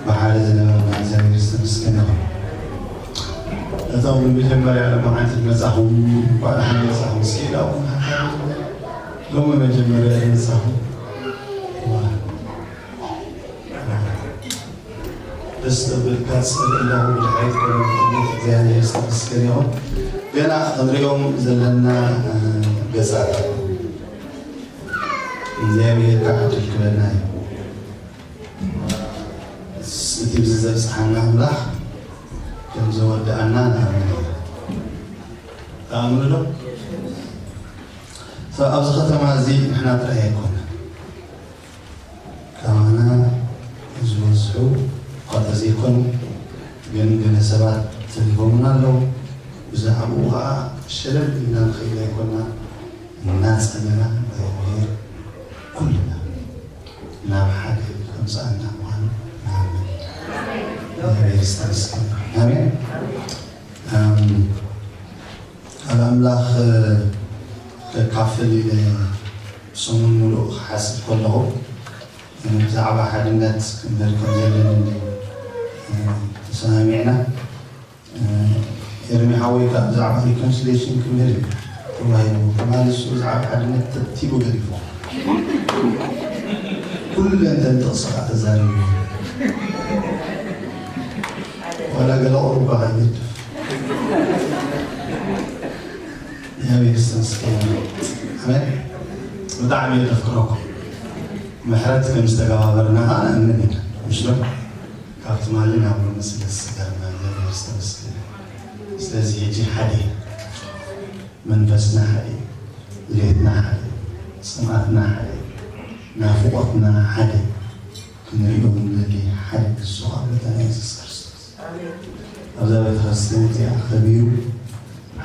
ብሓደ ዝነበርና እግዚኣብሔር ዝተመስገነ ይኹን። ነቶም ብመጀመርያ ሎማዓንቲ ዝመጻኹም እንኳዕ ደሓን መጻኹም። እስኪ ኢላኩም ሎሚ መጀመርያ ዝመጻኹም ደስ ዘብል ካጽል ኣለኹ። ብድሕሪት ኮነ እግዚኣብሔር ዝተመስገነ ይኹን። ገና ክንሪኦም ዘለና ገጻት እግዚኣብሔር ከዓ ዕድል ክበና እዩ። እቲ ብዚ ዘብፅሓና ኣምላኽ ከም ዘወድኣና ንኣምን ኢና። ተኣምኑ ዶ? ሰብ ኣብዚ ከተማ እዚ ንሕና ጥራይ ኣይኮነ ካባና ዝበዝሑ እኳ ተዘይኮኑ፣ ግን ገለ ሰባት ተሪፎምና ኣለዉ። ብዛዕባኡ ከዓ ሸለል ኢልና ንኸይድ ኣይኮና። እናጸለና እግዚኣብሔር ኩልና ናብ ሓደ ከምጽኣና ምዃኑ ንኣምን። እግዚኣብሔር ዝተመስገነ። ኣሜን። ኣም፣ ቃል ኣምላኽ ከካፍል ኢለ ሰሙን ሙሉእ ክሓስብ ከለኹ ብዛዕባ ሓድነት ክንብል ከም ዘለኒ ተሰማሚዕና። ኤርሚ ሓወይ ካብ ብዛዕባ ሪኮንሲሌሽን ክምህር እዩ ተባሂሉ። ትማሊ እሱ ብዛዕባ ሓድነት ተብቲቡ ገዲፎ። ኩለን ተን ጥቕሲ ከዓ ተዛሪቡ። ዋላ ገለ ቁሩብ ከዓ ይገድፍ። እግዚኣብሔር ይመስገን። ኣሜን። ብጣዕሚ እየ ዘፍቅረኩም። ምሕረት ከም ዝተገባበርና ከዓ ንኣምን ኢና። ምሽ ዶ? ካብ ትማሊ ናብ ሎሚ ስለ ዝሰገርና እግዚኣብሔር ዝተመስገነ። ስለዚ ሕጂ ሓደ እዩ። መንፈስና ሓደ እዩ። ድሌትና ሓደ እዩ። ጽምኣትና ሓደ እዩ። ናፍቖትና ሓደ እዩ። ክንሪኦ ንደሊ ሓደ ንሱ ኸኣ ጎይታና የሱስ ክርስቶስ። ኣብዛ ቤተ ክርስቲያን እዚኣ ከቢሩ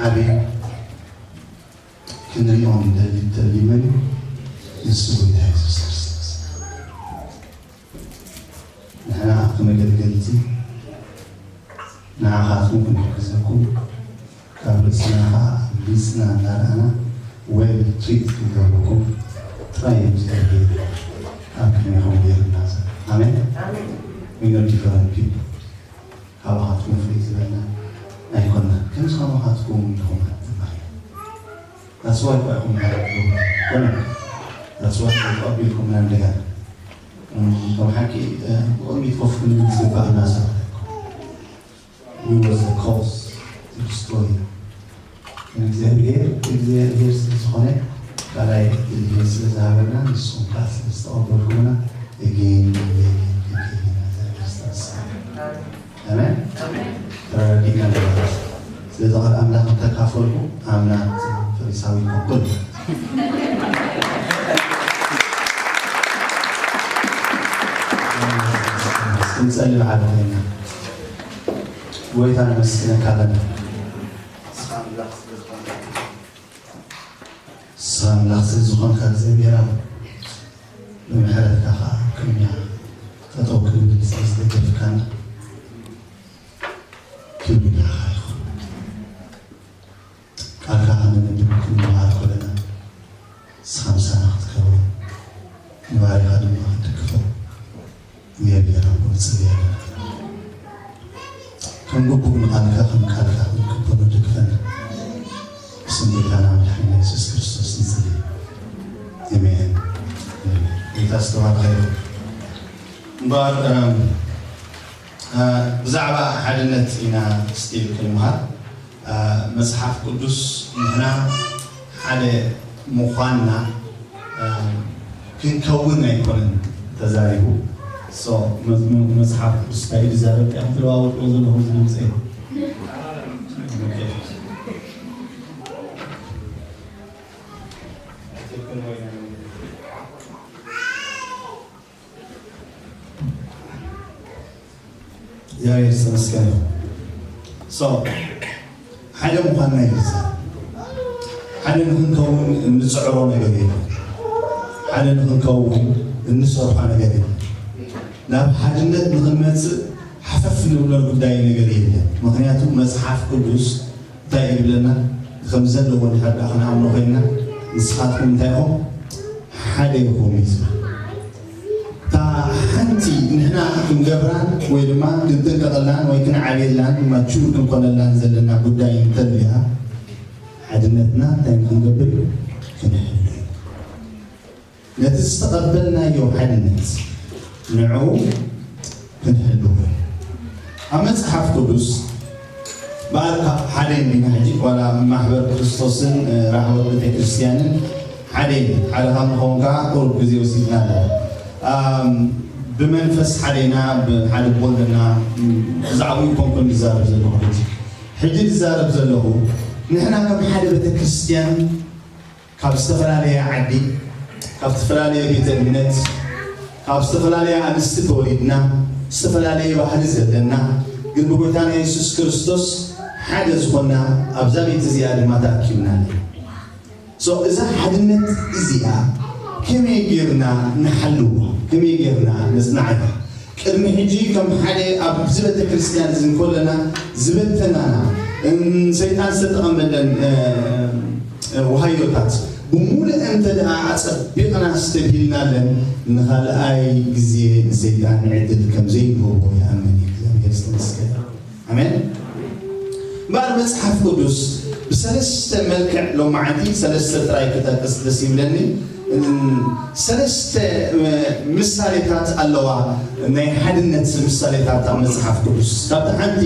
ዓብዩ ክንሪኦ ንደሊ፣ ንደሊ መን እዩ? ንሱ ጎይታ የሱስ ክርስቶስ። ንሕና ከም ኣገልገልቲ ንዓኻትኩም ክንሕግዘኩም፣ ካብ ርእስና ኸዓ ኣብ ገጽና እናረኣና ዌል ትሪት ክንገብረኩም ጥራይ እዩ እግዚኣብሔር ኣብ ቅድሜኹም ገይሩና ዘሎ። ኣሜን። We are different people። ካባኻትኩም ፍልይ ዝበልና ኣይኮንና። ከምዚ ከማኻትኩም ኢኹም ኣትማይ። That's why እኮ ኢኹም ማለት ነው። ኮነ። That's why ተቐቢልኩምና እንደገና። እም፣ ከም ሓቂ፣ እ፣ ብቕድሚት ኮፍ ክንብል ዝግባእና ሰባት ኣይኮን። We was the cause to destroy you። እግዚኣብሔር፣ እግዚኣብሔር ስለ ዝኾነ፣ ካልኣይ ዕድል ስለ ዝሃበና፣ ንስኹም ከዓ ስለ ዝተቐበልኩምና፣ again, again, again፣ እግዚኣብሔር ዝተመስገነ። ኣሜን። ተረዲእና ኣለና። ስለዚ ቃል ኣምላኽ እንተካፈልኩ ኣምናት ፈሪሳዊ ይኮንኩን። ክንጸሊ ብሓደ ኮይና ጎይታ ነመስግነካ ኣለና። ንስኻ ኣምላኽ ስለ ዝኾንካ፣ ንስኻ ኣምላኽ ስለ ዝኾንካ እግዚኣብሔር ኣምላኽ ብምሕረትካ ከዓ ቅድሚያ ጠጠው ክንብል ስለ ዝደገፍካና ክብሪ ንዓኻ ይኹን። ቃልካ ከነንብብ ክንመሃር ከለና ንስኻ ምሳና ክትከውን ንባሪኻ ድማ ክትድግፎ እግዚኣብሔር ኣቦ ንጽሊ ኣለና። ከም ግቡእ ንቃልካ ከም ቃልካ ክንክበሎ ደግፈና። ብስም ጎይታና መድሓኒና የሱስ ክርስቶስ ንጽሊ። ኣሜን። ኣሜን። ጌታ ዝተባረኸ ይሁን። እምበኣር፣ እም፣ እ፣ ብዛዕባ ሓድነት ኢና ስቲል ክንምሃር። እ፣ መጽሓፍ ቅዱስ ንሕና ሓደ ምዃንና፣ እ፣ ክንከውን ኣይኮነን ተዛሪቡ። ሶ፣ መ-፣ መ-፣ መጽሓፍ ቅዱስ እንታይ እዩ ዝዛረብ? እንታይ ኢኹም ትለዋወጥዎ ዘለኹም? እዚ ድምፂ እዩ። ኦኬ። እግዚኣብሔር ዝተመስገነ ይኹን። ሶ፣ ሓደ ምዃንና እዩ ዝዛረብ። ሓደ ንኽንከውን እንጽዕሮ ነገር የለን። ሓደ ንኽንከውን እንሰርሖ ነገር የለን። ናብ ሓድነት ንኽንመጽእ ሓፈፍ ንብሎ ጉዳይ ነገር የለን። ምኽንያቱ መጽሓፍ ቅዱስ እንታይ እዩ ዝብለና? ከም ዘለዎ እንድሕር ደኣ ክንኣምኖ ኮይንና፣ ንስኻትኩም እንታይ ኢኹም? ሓደ ኢኹም እዩ ዝብል። እታ ሓንቲ ንሕና ክንገብራን ወይ ድማ ክንጥንቀቐላን ወይ ክንዓብየላን ማቹር ክንኮነላን ዘለና ጉዳይ እንተልያ፣ ሓድነትና እንታይ ክንገብር እዩ? ክንሕሉ። ነቲ ዝተቐበልናዮ ሓድነት ንዕኡ ክንሕሉ። ኣብ መጽሓፍ ቅዱስ በኣል ሓደ እንዲና ሕጂ ዋላ ማሕበር ክርስቶስን ራህወት ቤተክርስትያንን ሓደ እዩ። ሓደ ካብ ንኸውን ከዓ ቁሩብ ግዜ ወሲድና ኣለና። ብመንፈስ ሓደና ብሓደ ቦልና ብዛዕባኡ ይኮንኩን ዝዛረብ ዘለኹ ሕጂ ሕጂ ዝዛረብ ዘለኹ ንሕና ከም ሓደ ቤተክርስትያን ካብ ዝተፈላለየ ዓዲ ካብ ዝተፈላለየ ቤተ እምነት ካብ ዝተፈላለየ ኣንስቲ ተወሊድና ዝተፈላለየ ባህሊ ዘለና ግን ብጎይታና የሱስ ክርስቶስ ሓደ ዝኾንና ኣብዛ ቤት እዚኣ ድማ ተኣኪብና ኣለና። እዛ ሓድነት እዚኣ ከመይ ጌርና ንሓልዋ? ከመይ ጌርና ነጽናዕያ? ቅድሚ ሕጂ ከም ሓደ ኣብዚ ቤተ ክርስቲያን እዚ እንኮለና ዝበተናና ሰይጣን ዝተጠቐመለን ውሃዮታት ብሙሉእ እንተ ደኣ ኣጸቢቕና ስተብሂልናለን ንኻልኣይ ግዜ ንሰይጣን ዕድል ከም ዘይንህቦ ይኣምን እዩ። እግዚኣብሔር ዝተመስገነ። ኣሜን። እምበኣር መጽሓፍ ቅዱስ ብሰለስተ መልክዕ ሎማዓንቲ ሰለስተ ጥራይ ክጠቅስ ደስ ይብለኒ። ሰለስተ ምሳሌታት ኣለዋ ናይ ሓድነት ምሳሌታት ኣብ መጽሓፍ ቅዱስ። ካብቲ ሓንቲ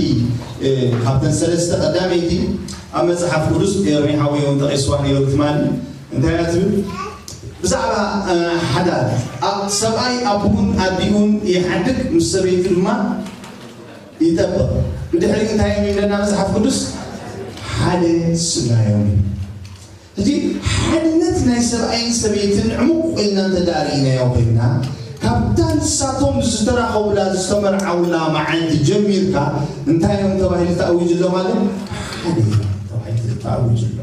ካብተን ሰለስተ ቀዳመይቲ ኣብ መጽሓፍ ቅዱስ ኤርሚ ሓወይ እውን ጠቒስዋ ነይሩ ትማሊ። እንታይ እያ ትብል? ብዛዕባ ሓዳር ሰብኣይ ኣቡን ኣዲኡን ይሓድግ ምስ ሰበይቲ ድማ ይጠብቕ። ብድሕሪኡ እንታይ እዮም ይብለና መጽሓፍ ቅዱስ? ሓደ ስጋ እዮም። ሕጂ ሓድነት ናይ ሰብኣይን ሰበይትን ዕሙቕ ኢልና እንተደኣ ርኢናዮ ኮይንና ካብታ ንሳቶም ዝተራኸቡላ ዝተመርዓውላ መዓልቲ ጀሚርካ እንታይ እዮም ተባሂሉ ተኣዊጁሎም ኣሎ? ሓደ እዮም ተባሂሉ ተኣዊጁሎም።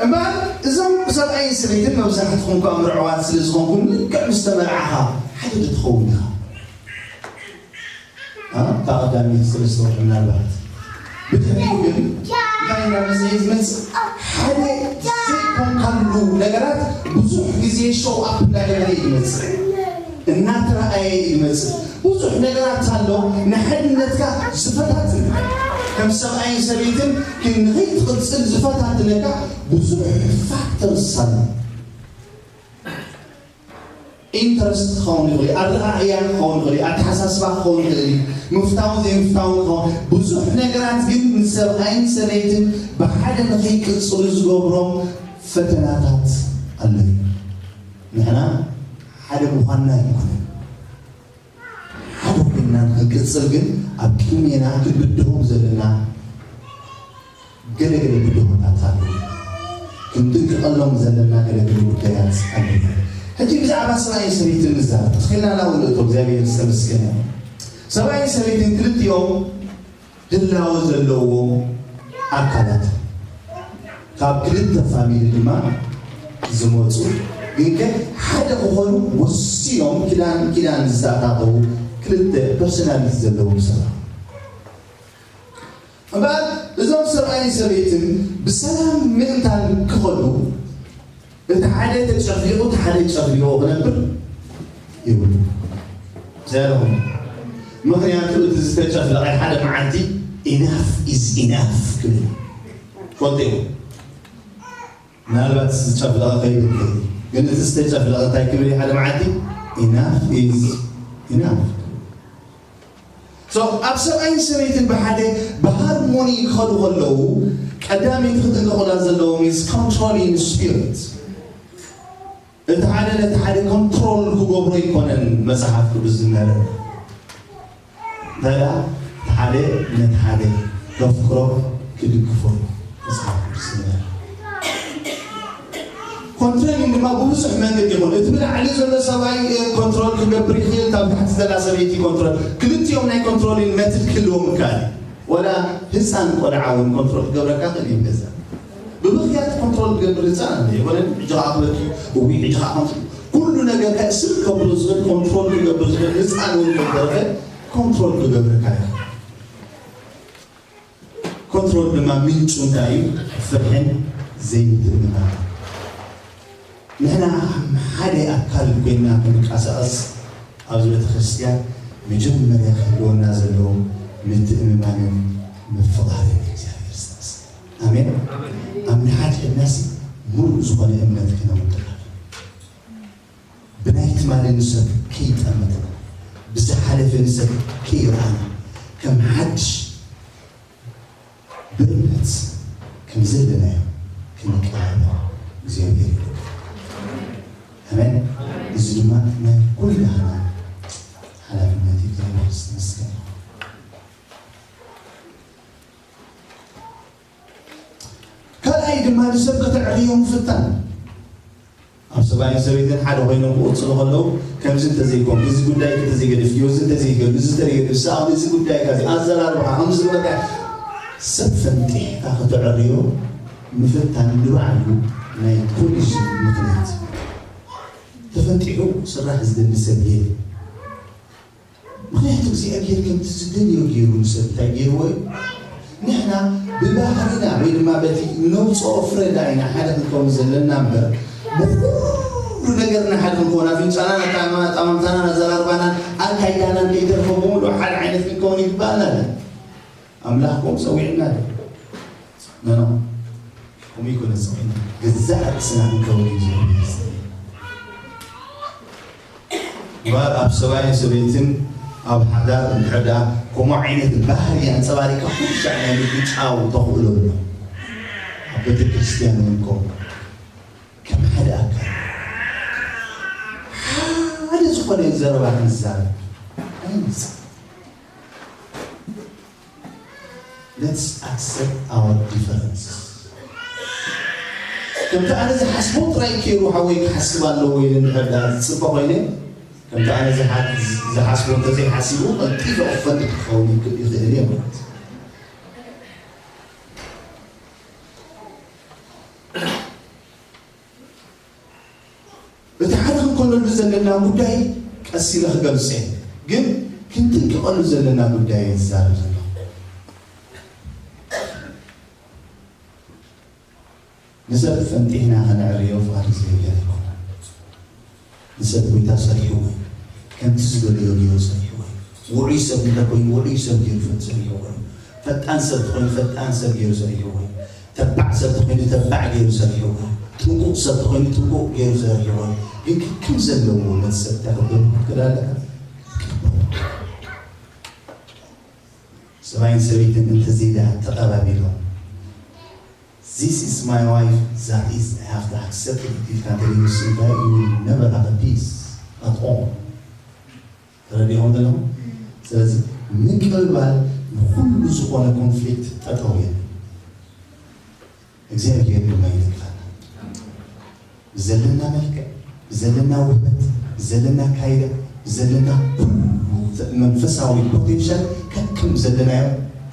እምበኣር እዞም ሰብኣይን ሰበይትን መብዛሕትኹም ከኣ ምርዕዋት ስለ ዝኾንኩም ልክዕ ምስ ተመርዓኻ ሓደ ዶ ትኸውን ኢኻ? ካብ ቀዳሚ ሰለስተ ወርሒ ምናልባት ብድሕሪኡ ግን እንታይ እናመፀ እዩ ዝመፅእ? ሓደ ዘይኮንካሉ ነገራት ብዙሕ ግዜ ሾው ኣፕ እንዳገበረ እዩ ዝመፅእ። እናተረኣየ ይመጽእ። ብዙሕ ነገራት ኣሎ ንሓድነትካ ዝፈታትን ከም ሰብኣይን ሰበይትን ንኸይትቕጽል ዝፈታትነካ ብዙሕ ፋክተርስ ኣሎ። ኢንተረስት ክኸውን ይኽእል እዩ፣ ኣረኣእያ ክኸውን ይኽእል እዩ፣ ኣተሓሳስባ ክኸውን ይኽእል እዩ፣ ምፍታውን ዘይምፍታውን ክኸውን ብዙሕ ነገራት ግን ንሰብኣይን ሰበይትን ብሓደ ንኸይቅጽሉ ዝገብሮም ፈተናታት ኣሎ እዩ። ንሕና ሓደ ምዃንና ኣይኮነን። ሓደ ኮይንና ንክንቅጽል ግን ኣብ ቅድሜና ክንብድሆም ዘለና ገለገለ ብድሆታት ኣለዉ። ክንጥንቀቐሎም ዘለና ገለገለ ጉዳያት ኣለዉ። ሕጂ ብዛዕባ ሰብኣይን ሰበይትን ንዛረብ። ትኽእልና ናብኡ ንእቶ እግዚኣብሔር ዝተመስገነ። ሰብኣይን ሰበይትን ክልቲኦም ህላወ ዘለዎም ኣካላት ካብ ክልተ ፋሚሊ ድማ ዝመፁ ግንከ ሓደ ክኾኑ ወሲኖም ኪዳን ኪዳን ዝተኣታተዉ ክልተ ፐርሶናሊቲ ዘለዎም ሰባት እምበኣር እዞም ሰብኣይን ሰበይትን ብሰላም ምእንታን ክኸዱ እቲ ሓደ ተጨፍሊቑ እቲ ሓደ ጨፍሊቑ ክነብር ይብሉ ዘረኹም ምኽንያቱ እቲ ዝተጨፍለቐ ሓደ መዓልቲ ኢናፍ ኢዝ ኢናፍ ክብል ፈልጡ እዩ ምናልባት ዝጨፍለቐ ከይብል ግን እቲ ዝተጨፍለቐ እንታይ ክብል ሓደ መዓልቲ ኢናፍ ኢዝ ኢናፍ ኣብ ሰብኣይን ሰበይትን ብሓደ ብሃርሞኒ ክኸዱ ከለዉ ቀዳመይቲ ክጥንቀቑላ ዘለዎም is controlling spirit እቲ ሓደ ነቲ ሓደ ኮንትሮል ክገብሮ ኣይኮነን መጽሓፍ ቅዱስ ዝምህረና እንታይ ደኣ እቲ ሓደ ነቲ ሓደ ከፍቅሮ ክድግፎ መጽሓፍ ቅዱስ ዝምህረና ኮንትሮሊንግ ድማ ብብዙሕ መንገዲ ይኾን እቲ ብላዕሊ ዘሎ ሰብኣይ ኮንትሮል ክገብር ይኽእል ካብ ታሕቲ ዘላ ሰበይቲ ኮንትሮል ክልቲኦም ናይ ኮንትሮሊንግ መትድ ክህልዎም ይከኣል ወላ ህፃን ቆልዓ እውን ኮንትሮል ክገብረካ ክእል እዩ ገዛ ብብኽያት ኮንትሮል ክገብር ህፃን ኣለ የኮነን ሕጂ ከዓ ክበኪ እዊ ሕጂ ከዓ ኮንትሮል ኩሉ ነገር ከእስር ከብሎ ዝኽእል ኮንትሮል ክገብር ዝኽእል ህፃን እውን ከይተረፈ ኮንትሮል ክገብረካ እዩ ኮንትሮል ድማ ምንጩ እንታይ እዩ ፍርሕን ዘይምትእምማን ንሕና ከም ሓደ ኣካል ኮይና ክንቀሳቐስ ኣብዚ ቤተ ክርስቲያን መጀመርያ ክህልወና ዘለዎ ምትእምማንን ምፍቓርን እግዚኣብሔር ዝተመስገነ። ኣሜን። ኣብ ንሓድሕድናሲ ምሉእ ዝኾነ እምነት ክነውድቕ ብናይ ትማሊ ንሰብ ከይጠመትና ብዝሓለፈ ንሰብ ከይረኣና ከም ሓድሽ ብእምነት ከም ዘለናዮ ክንቀባበል እግዚኣብሔር ይርዳ። ኣሜን። እዚ ድማ ናይ ኩላህና ሓላፍነት እዩ። እግዚኣብሔር ዝተመስገነ ይኹን። ካልኣይ ድማ ንሰብ ከተዕርዮ ምፍታን። ኣብ ሰብኣይን ሰበይትን ሓደ ኮይኖም ክቕፅሉ ከለዉ ከምዚ እንተዘይኮንኪ፣ እዚ ጉዳይ እንተዘይገድፍኪ፣ እዚ እንተዘይገድፍ፣ እዚ እንተዘይገድፍ፣ ሰኣብ እዚ ጉዳይ ካዚ ኣዘራርባኻ ከምዚ ዝበለ ሰብ ፈንጢሕካ ከተዕርዮ ምፍታን ንባዕሉ ናይ ኮሊዥን ምኽንያት። ተፈንጢሑ ስራሕ ዝደሊ ሰብ የለ። ምኽንያቱ እግዚኣብሔር ከምቲ ዝደልዮ ገይሩ ንሰብ እንታይ ገይርዎ እዩ? ንሕና ብባህርና ወይ ድማ በቲ ነውፅኦ ፍረ ዳኣ ኢና ሓደ ክንከውን ዘለና እምበር ብኩሉ ነገርና ሓደ ክንከውን ኣፍንጫናን ኣጠማምታናን ኣዘራርባናን ኣካይዳናን ከይተርፎ ብምሉእ ሓደ ዓይነት ክንከውን ይግባኣና ኣሎ። ኣምላኽ ከምኡ ጸዊዕና ኣሎ። ኖ ኖ። ከምኡ ይኮነ ጸዊዕና። ገዛእ ርእስና ክንከውን እዩ ዝብል። እምበኣር ኣብ ሰብኣይን ሰበይትን ኣብ ሓዳር እንድሕር ደኣ ከምኡ ዓይነት ባህሪ ኣንጸባሪቕካ ኩሉ ሻዕ ናይ ምድጫው ተኽእሎ ኣሎ። ኣብ ቤተ ክርስቲያን እውን ከምኡ ከም ሓደ ኣካል ሓደ ዝኾነ ዘረባ ክንዛረብ ኣይንጽእ። Let's accept our differences። ከምቲ ኣነ ዝሓስቦ ጥራይ ገይሩ ሓወይ ክሓስብ ኣለዎ ኢለ እንድሕር ደኣ ዝጽበ ኮይነ፣ ከምቲ ኣነ ዝሓ-፣ ዝሓስቦ እንተዘይሓሲቡ ቀልጢፈ ክፈልጥ ክኸውን ይክ-፣ ይኽእል እየ ማለት እዩ። እቲ ሓደ ክንኮነሉ ዘለና ጉዳይ ቀስ ኢለ ክገልጾ እየ፣ ግን ክንጥንቀቐሉ ዘለና ጉዳይ እየ ዝዛረብ ዘለኹ። ንሰብ ፈንጢሕና ከነዕርዮ ፍቓድ እግዚኣብሔር ኣይኮነን። ንሰብ ጎይታ ሰሪሕዎ እዩ። ከምቲ ዝደለዮ ገይሩ ሰሪሕዎ እዩ። ውዑይ ሰብ እንተኮይኑ ውዑይ ሰብ ገይሩ ፈ-፣ ሰሪሕዎ እዩ። ፈጣን ሰብ ተኾይኑ ፈጣን ሰብ ገይሩ ሰሪሕዎ እዩ። ተባዕ ሰብ ተኾይኑ ተባዕ ገይሩ ሰሪሕዎ እዩ። ጥንቁቕ ሰብ ተኾይኑ ጥንቁቕ ገይሩ ሰሪሕዎ እዩ። ግን ከከም ዘለዎ ነቲ ሰብ እንታይ ክገብር ክትክእል ኣለካ? ሰብኣይን ሰበይትን እንተዘይዳ ተቐባቢሎም፣ "This is my wife, that is, I have to accept it" ኢልካ እንተዘይወሲንካ፣ you will never have a peace at all። ተረዲኦም ዘለኹም? ስለዚ ምቅብባል ንኹሉ ዝኾነ ኮንፍሊክት ጠጠው የለ። እግዚኣብሔር ድማ ይደግፈና። ብዘለና መልክዕ፣ ብዘለና ውህበት፣ ብዘለና ኣካይዳ፣ ብዘለና ኩሉ መንፈሳዊ ፖቴንሻል ከከም ዘለናዮ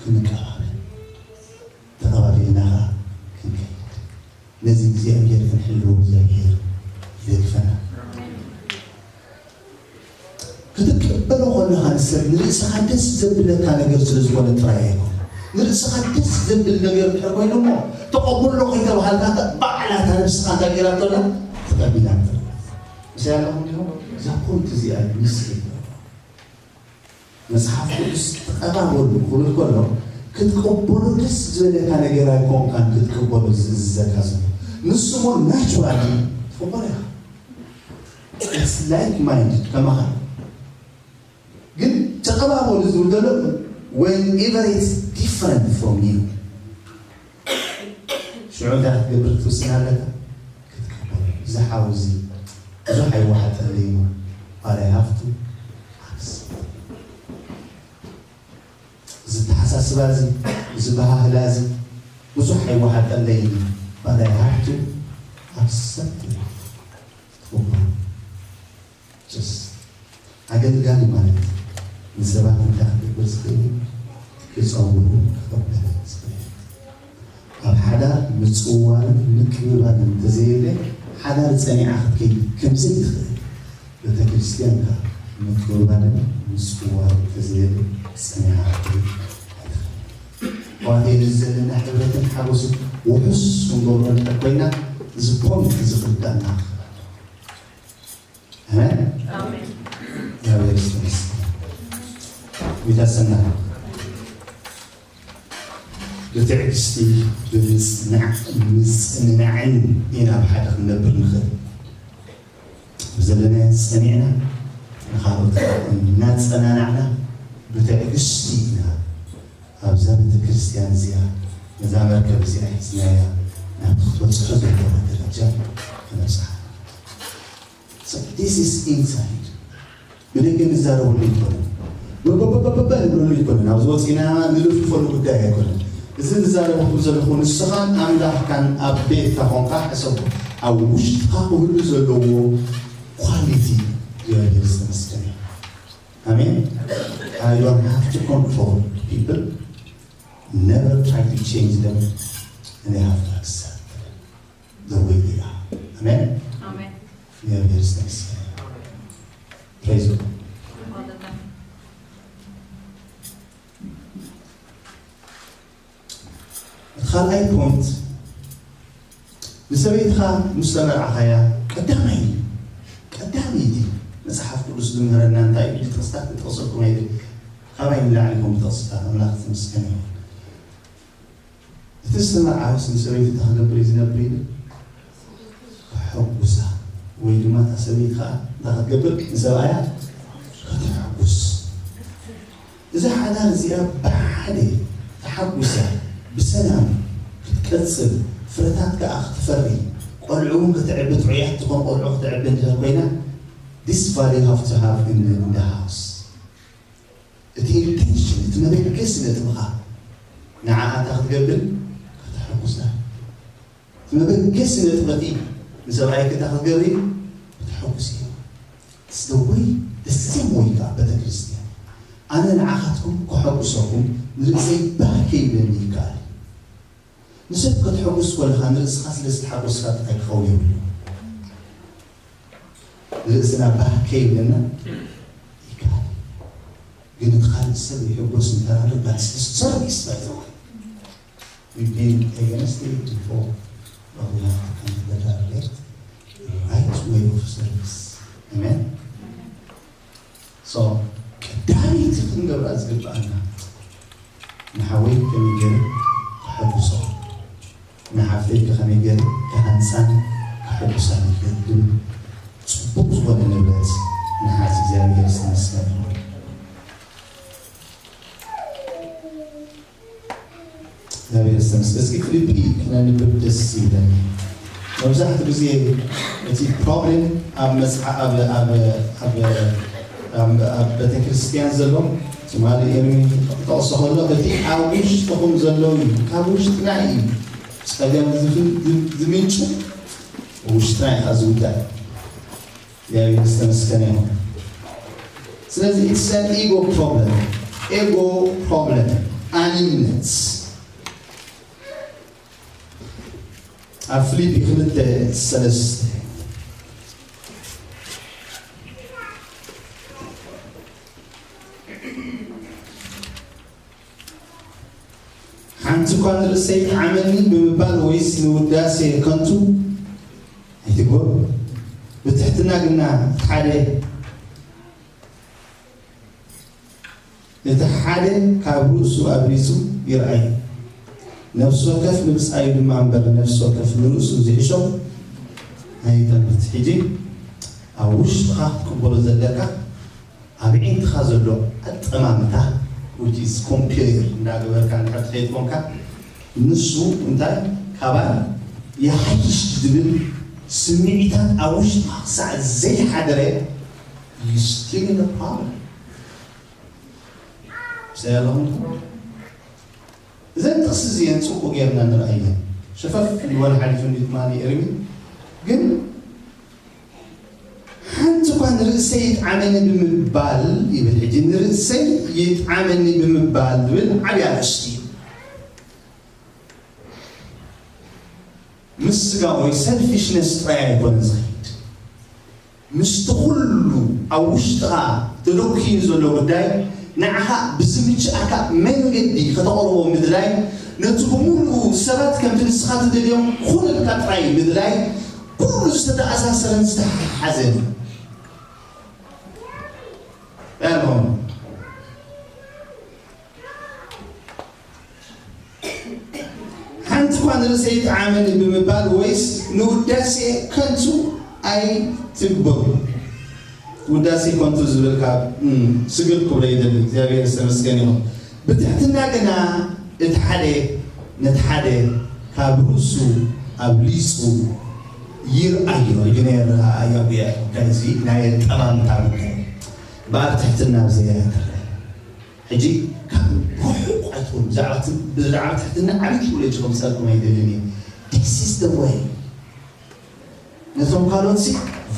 ክንቀባበል፣ ተቐባቢልና ኸዓ ክንከይድ። ነዚ እግዚኣብሔር ክንሕልዎ እግዚኣብሔር ይደግፈና። ክትቀበሎ ከለኻ ንሰብ ንርእስኻ ደስ ዘብለካ ነገር ስለ ዝኾነ ጥራይ ኣይኮነ። ንርእስኻ ደስ ዘብል ነገር እንድሕር ኮይኑ እሞ ተቐበሎ ከይተባሃልካ፣ እታ ባዕላ እታ ነብስኻ እንታይ ገይራቶ ኣላ? ተቐቢላቶ ኣላ። ምሳይ ኣለኹም ዲኹም? እዛ ፖይንት እዚኣ እዩ ሚስ ከይትገብሩ። መጽሓፍ ቅዱስ ተቐባበሉ ክብል ከሎ፣ ክትቀበሎ ደስ ዝበለካ ነገር ኣይኮንካን ክትቀበሎ ዝእዝዘካ ዘሎ። ንሱ እሞ ናቹራሊ ትቐበሎ ኢኻ። It's like minded ከማኻ። ግን ተቐባበሉ ዝብል ዘሎ whenever it's different from you። ሽዑ እንታይ ክትገብር ክትውስን ኣለካ? ክትቀበሎ። እዚ ሓው እዚ ብዙሕ ኣይወሓጠለይ እሞ፣ but I have to accept። እዚ ኣተሓሳስባ እዚ፣ እዚ ባህህላ እዚ ብዙሕ ኣይወሓጠለይ እሞ፣ but I have to accept። ትቕበሎ። ጀስት ኣገልጋሊ ማለት ንሰባት እንታይ ክገብር ዝኽእል እዩ? ክጸውሩ፣ ክቕበል ዝኽእል። ኣብ ሓዳር ምጽውዋርን ምቅብባልን እንተዘየለ ሓዳር ጸኒዓ ክትከይድ ከምዘይትኽእል፣ ቤተ ክርስቲያን ከኣ ምቅብባልን ምጽውዋርን እንተዘየለ ጸኒዓ ክትከይድ ኣይትኽእልን። ኣሕዋተይ፣ ነዚ ዘለና ሕብረትን ሓጎስን ውሑስ ክንገብሮ እንድሕር ኮይና፣ እዚ ፖይንት እዚ ክርዳእና ክኽእል ኣለዎ። ኣሜን። ኣሜን። እግዚኣብሔር ይመስገን። ጌታ ሰናይ። ብትዕግስቲ ብምጽንናዕን ኢና ኣብ ሓደ ክንነብር ንኽእል። ብዘለናዮ ጸኒዕና ንኻልኦት እናጸናናዕና ብትዕግስቲ ኢና ኣብዛ ቤተ ክርስቲያን እዚኣ ነዛ መርከብ እዚኣ ሒዝናያ ናብቲ ክትበጽሖ ዘለዋ ደረጃ ክነብጽሓ። So this is inside. ብደገ ንዛረበሉ ኣይኮነን። በበበበበ ንብለሉ ኣይኮነን። ኣብዚ ወፂና ንልፍልፈሉ ጉዳይ ኣይኮነን። እዚ ንዛረበሉ ዘለኹ ንስኻን ኣምላኽካን ኣብ ቤትካ ኾንካ ሕሰቡ። ኣብ ውሽጥኻ ክህሉ ዘለዎ ኳሊቲ እግዚኣብሔር ዝተመስገነ። ኣሜን። I don't have to control people. Never try to change them. And they have to accept the way they are. ኣሜን። ኣሜን። እግዚኣብሔር ይመስገን። Praise God። እቲ ካልኣይ ፖይንት፣ ንሰበይትኻ ምስ ተመርዓኻያ ቀዳማይ ቀዳመይቲ መጽሓፍ ቅዱስ ዝምህረና እንታይ እዩ? ጥቕስታት ክጠቕሰልኩም ኣይደል። ካባይ ንላዕሊ ኢኹም ጥቕስታት። ኣምላኽ ተመስገን ይኹን። እቲ ዝተመርዓወስ ንሰበይቲ እንታይ ክገብር እዩ ዝነብር ኢሉ? ከሐጉሳ። ወይ ድማ እታ ሰበይቲ ከዓ እንታይ ክትገብር? ንሰብኣያ ከተሐጉስ። እዛ ሓዳር እዚኣ ብሓደ ተሓጉሳ ብሰላም ክትቀጽል፣ ፍረታት ከዓ ክትፈሪ፣ ቆልዑ እውን ክትዕቢ፣ ጥዑያት ዝኾኑ ቆልዑ ክትዕቢ እንድሕር ኮይና፣ this value have to have in the house። እቲ ኢንቴንሽን፣ እቲ መበገሲ ነጥብኻ ንዓኣ እንታይ ክትገብር? ከተሐጉሳ። እቲ መበገሲ ነጥበቲ ንሰብኣይኪ እንታይ ክትገብሪ? ከተሐጉሲ። It's the way, the same way ከዓ ቤተ ክርስቲያን። ኣነ ንዓኻትኩም ከሐጉሰኩም ንርእሰይ ባህ ከይብለኒ ይከኣል። ንሰብ ከተሐጉስ ከለኻ ንርእስኻ ስለ ዝተሓጎስካ ጥራይ ክኸውን የብሉ። ርእስና ባህ ከይብለና ይከኣል። ግን እቲ ካልእ ሰብ ይሕጎስ እንተራለ፣ that's the service, by the way. We've been against it before, but we have to come to the direct, right way of service. Amen? So ቀዳመይቲ ክንገብራ ዝግብኣና፣ ንሓወይ ከመይ ገይረ ከሐጉሶ፣ ንሓፍተይ ከመይ ገይረ ክሃንጻን ከሐጉሳን ይኽእል ዝብል ጽቡቕ ዝኾነ ንብረት ንሓዝ። እግዚኣብሔር ዝተመስገነ ይኹን። እግዚኣብሔር ዝተመስገነ። እስኪ ፊልፒ ክነንብብ ደስ ይብለኒ። መብዛሕትኡ ግዜ እቲ ፕሮብሌም ኣብ መጽሓ-፣ ኣብ፣ ኣብ፣ ኣብ፣ ኣብ፣ ኣብ ቤተክርስትያን ዘሎ ትማሊ ኤርሚ ክጠቕሶ ከሎ እቲ ኣብ ውሽጥኹም ዘሎ እዩ፣ ካብ ውሽጥና እዩ ጸገም ዝፍ-፣ ዝ-፣ ዝምንጩ፣ ውሽጥና እዩ ዝውዳእ። እግዚኣብሔር ዝተመስገነ ይሁን። ስለዚህ it's an ego problem, ego problem፣ ኣንነት። ኣብ ፊልፒ ክልተ ሰለስተ፣ ሓንቲ እኳ ንርእሰይ ጥዓመኒ ብምባል ወይስ ንውዳሴ ከንቱ ኣይትግበሩ። ብትሕትና ግና እቲ ሓደ፣ እቲ ሓደ ካብ ርእሱ ኣብሊጹ ይርኣይ። ነፍሲ ወከፍ ንብጻዩ ድማ እምበር፣ ነፍሲ ወከፍ ንርእሱ ዝሕሾ ኣይጠምት። ሕጂ ኣብ ውሽጥኻ ክትቅበሎ ዘለካ፣ ኣብ ኣዒንትኻ ዘሎ ኣጠማምታ፣ which is compare እንዳገበርካ እንድሕር ትኸይድ ኮንካ፣ ንሱ እንታይ ካባይ ይሓይሽ ዝብል ስምዒታት ኣብ ውሽጥኻ ክሳዕ ዘይሓደረ፣ you still in the problem። ምሳይ ኣለኹም? እዘን ጥቕሲ እዚአን ጽቡቕ ጌርና ንርኣየን። ሸፈፍ ኢልወን ሓሊፉ እንዲ ትማሊ ኤርሚ። ግን ሓንቲ እኳ ንርእሰይ ይጥዓመኒ ብምባል ይብል። ሕጂ ንርእሰይ ይጥዓመኒ ብምባል ዝብል ዓብዪ ኣርእስቲ እዩ። ምስ ስጋ ወይ ሰልፊሽነስ ጥራይ ኣይኮነን ዝኸይድ። ምስቲ ኩሉ ኣብ ውሽጥኻ ተደኩዩ ዘሎ ጉዳይ ንዓኻ ብዝምችኣካ መንገዲ ከተቕርቦ ምድላይ፣ ነቲ ብምሉኡ ሰባት ከምቲ ንስኻ ትደልዮም ኩን ኢልካ ጥራይ ምድላይ፣ ኩሉ ዝተተኣሳሰረን ዝተሓሓዘን እዩ። ኣለኹም። ሓንቲ እኳ ንርእሰይ ይጥዓመኒ ብምባል ወይስ ንውዳሴ ከንቱ ኣይትግበሩ። ውዳሴ ከንቱ ዝብል ካብ እም፣ ስግር ክብሎ ይደሊ። እግዚኣብሔር ዝተመስገን ይኹን። ብትሕትና ግና እቲ ሓደ ነቲ ሓደ ካብ ርእሱ ኣብሊጹ ይርኣዮ። ሕጂ ናይ ኣረኣእያ ጉዳይ እዚ ናይ ኣጠማምታ ጉዳይ ብኣብ ትሕትና ብዘይ ኣያትርእ። ሕጂ ካብ ርሑቕ ኣይትኹን። ብዛዕባ ት- ብዛዕባ ትሕትና ዓቢ ቲዮሎጂ ከምሰልኩም ኣይደልን እየ። This is the way። ነቶም ካልኦት ሲ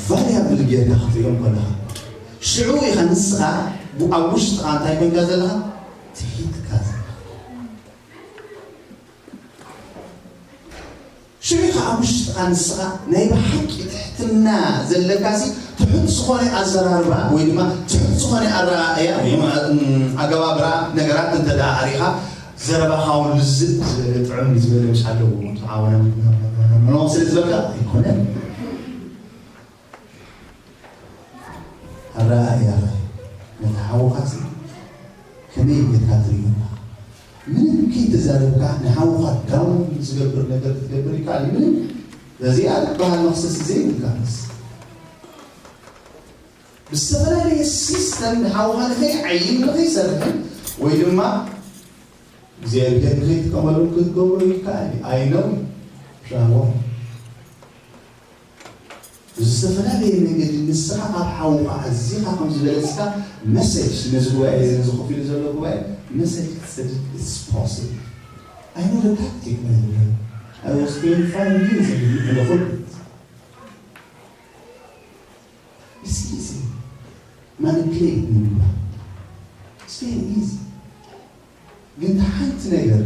ቫሪያብል ጌርካ ክትሪኦም ከለኻ ሽዑ ኢኻ ንስኻ ብ- ኣብ ውሽጥኻ እንታይ ኮንካ ዘለኻ ትሒትካ ዘለኻ። ሽዑ ኢኻ ኣብ ውሽጥኻ ንስኻ ናይ ብሓቂ ትሕትና ዘለካ ሲ ትሑት ዝኾነ ኣዘራርባ ወይ ድማ ትሑት ዝኾነ ኣረኣእያ ወይ ድማ፣ እም፣ ኣገባብራ ነገራት እንተ ደኣ ኣሪኻ ዘረባኻ እውን ልዝብ ዝበለ ጥዑም ዝበለ ምሽ ኣለዎ። ተዓወነ ስለ ዝበልካ ኣይኮነን። ኣረኣእያኻ ነቲ ሓውኻሲ ከመይ ጌርካ ትርእዮ ኣለኻ? ምንም ከይተዛረብካ ንሓውኻ ዳውን ዝገብር ነገር ክትገብር ይከኣል እዩ። ምንም በዚኣ ዝበሃል መኽሰስ ዘይብልካ መስ ብዝተፈላለየ ሲስተም ንሓውኻ ንኸይዓይን ንኸይሰርሕን ወይ ድማ እግዚኣብሔር ንኸይጥቀመሉ ክትገብሮ ይከኣል እዩ። ኣይነው ሻቦ ብዝተፈላለየ መንገዲ ንስኻ ካብ ሓውኻ ኣዚኻ ከም ዝበለጽካ መሰጅ ነዚ ጉባኤ እዚ ነዚ ኮፍ ኢሉ ዘሎ ጉባኤ መሰጅ ክትሰድድ it's possible። I know the tactic, my friend. I was twenty-five years in the middle of it. It's easy. Manipulate ንምባል. It's very easy. ግን ሓንቲ ነገር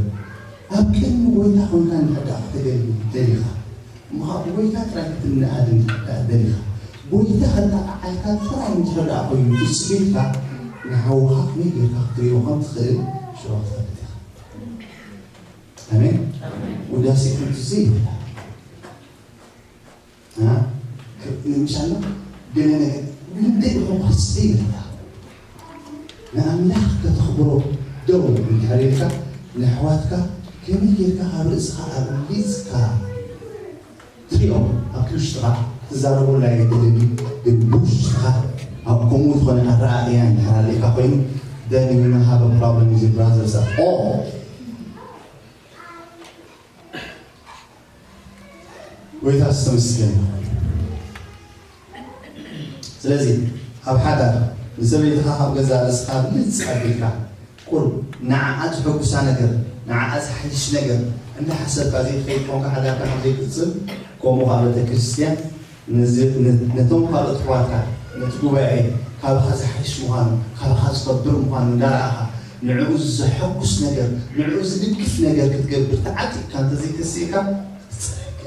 ኣብ ቅድሚ ጎይታ ኮንካ ንሕዳእ ክትደሊ ደሊኻ እሞ ካብ ጎይታ ጥራይ ክትነኣድ ንሕዳእ ደሊኻ ጎይታ ከጠዓዓልካ ጥራይ ንሕዳእ ኮይኑ ትጽቢትካ ንሓውኻ ከመይ ጌርካ ክትሪኦ ከም ትኽእል ሽሮ ክትፈልጥ ኢኻ። ኣሜን። ውዳሴ ከንቱ ዘይብላ ምሻሎ ገለ ነገር ምንደይ ኢኹም ክጽሊ ይብልካ ንኣምላኽ ከተኽብሮ ደው እንድሕር ኢልካ ንኣሕዋትካ ከመይ ጌርካ ካብ ርእስኻ ኣብሊጽካ ትሪኦም ኣብቲ ውሽጥኻ ትዛረበሉ ኣይደልን ግን ብውሽጥኻ ኣብ ከምኡ ዝኾነ ኣረኣእያ እንድሕር ኣለካ ኮይኑ then you will not have a problem with your brothers at all። ጎይታ ዝተመስገን። ስለዚ ኣብ ሓዳር ንሰበይትኻ ካብ ገዛ ርእስኻ ብልጽ ኣቢልካ ቁሩብ ንዓኣ ዘሐጉሳ ነገር ንዓኣ ዘሓይሽ ነገር እንዳሓሰብካ ዘይትኸይድ ኮንካ ሓዳርካ ከም ዘይቅጽል ከምኡ ከዓ ቤተክርስትያን ነዚ ነ- ነቶም ካልኦት ኣሕዋትካ ነቲ ጉባኤ ካባኻ ዝሓይሽ ምዃኑ ካባኻ ዝኸብር ምዃኑ እንዳረኣኻ ንዕኡ ዘሐጉስ ነገር ንዕኡ ዝድግፍ ነገር ክትገብር ተዓጢቕካ እንተዘይተሲእካ ትጸረግ።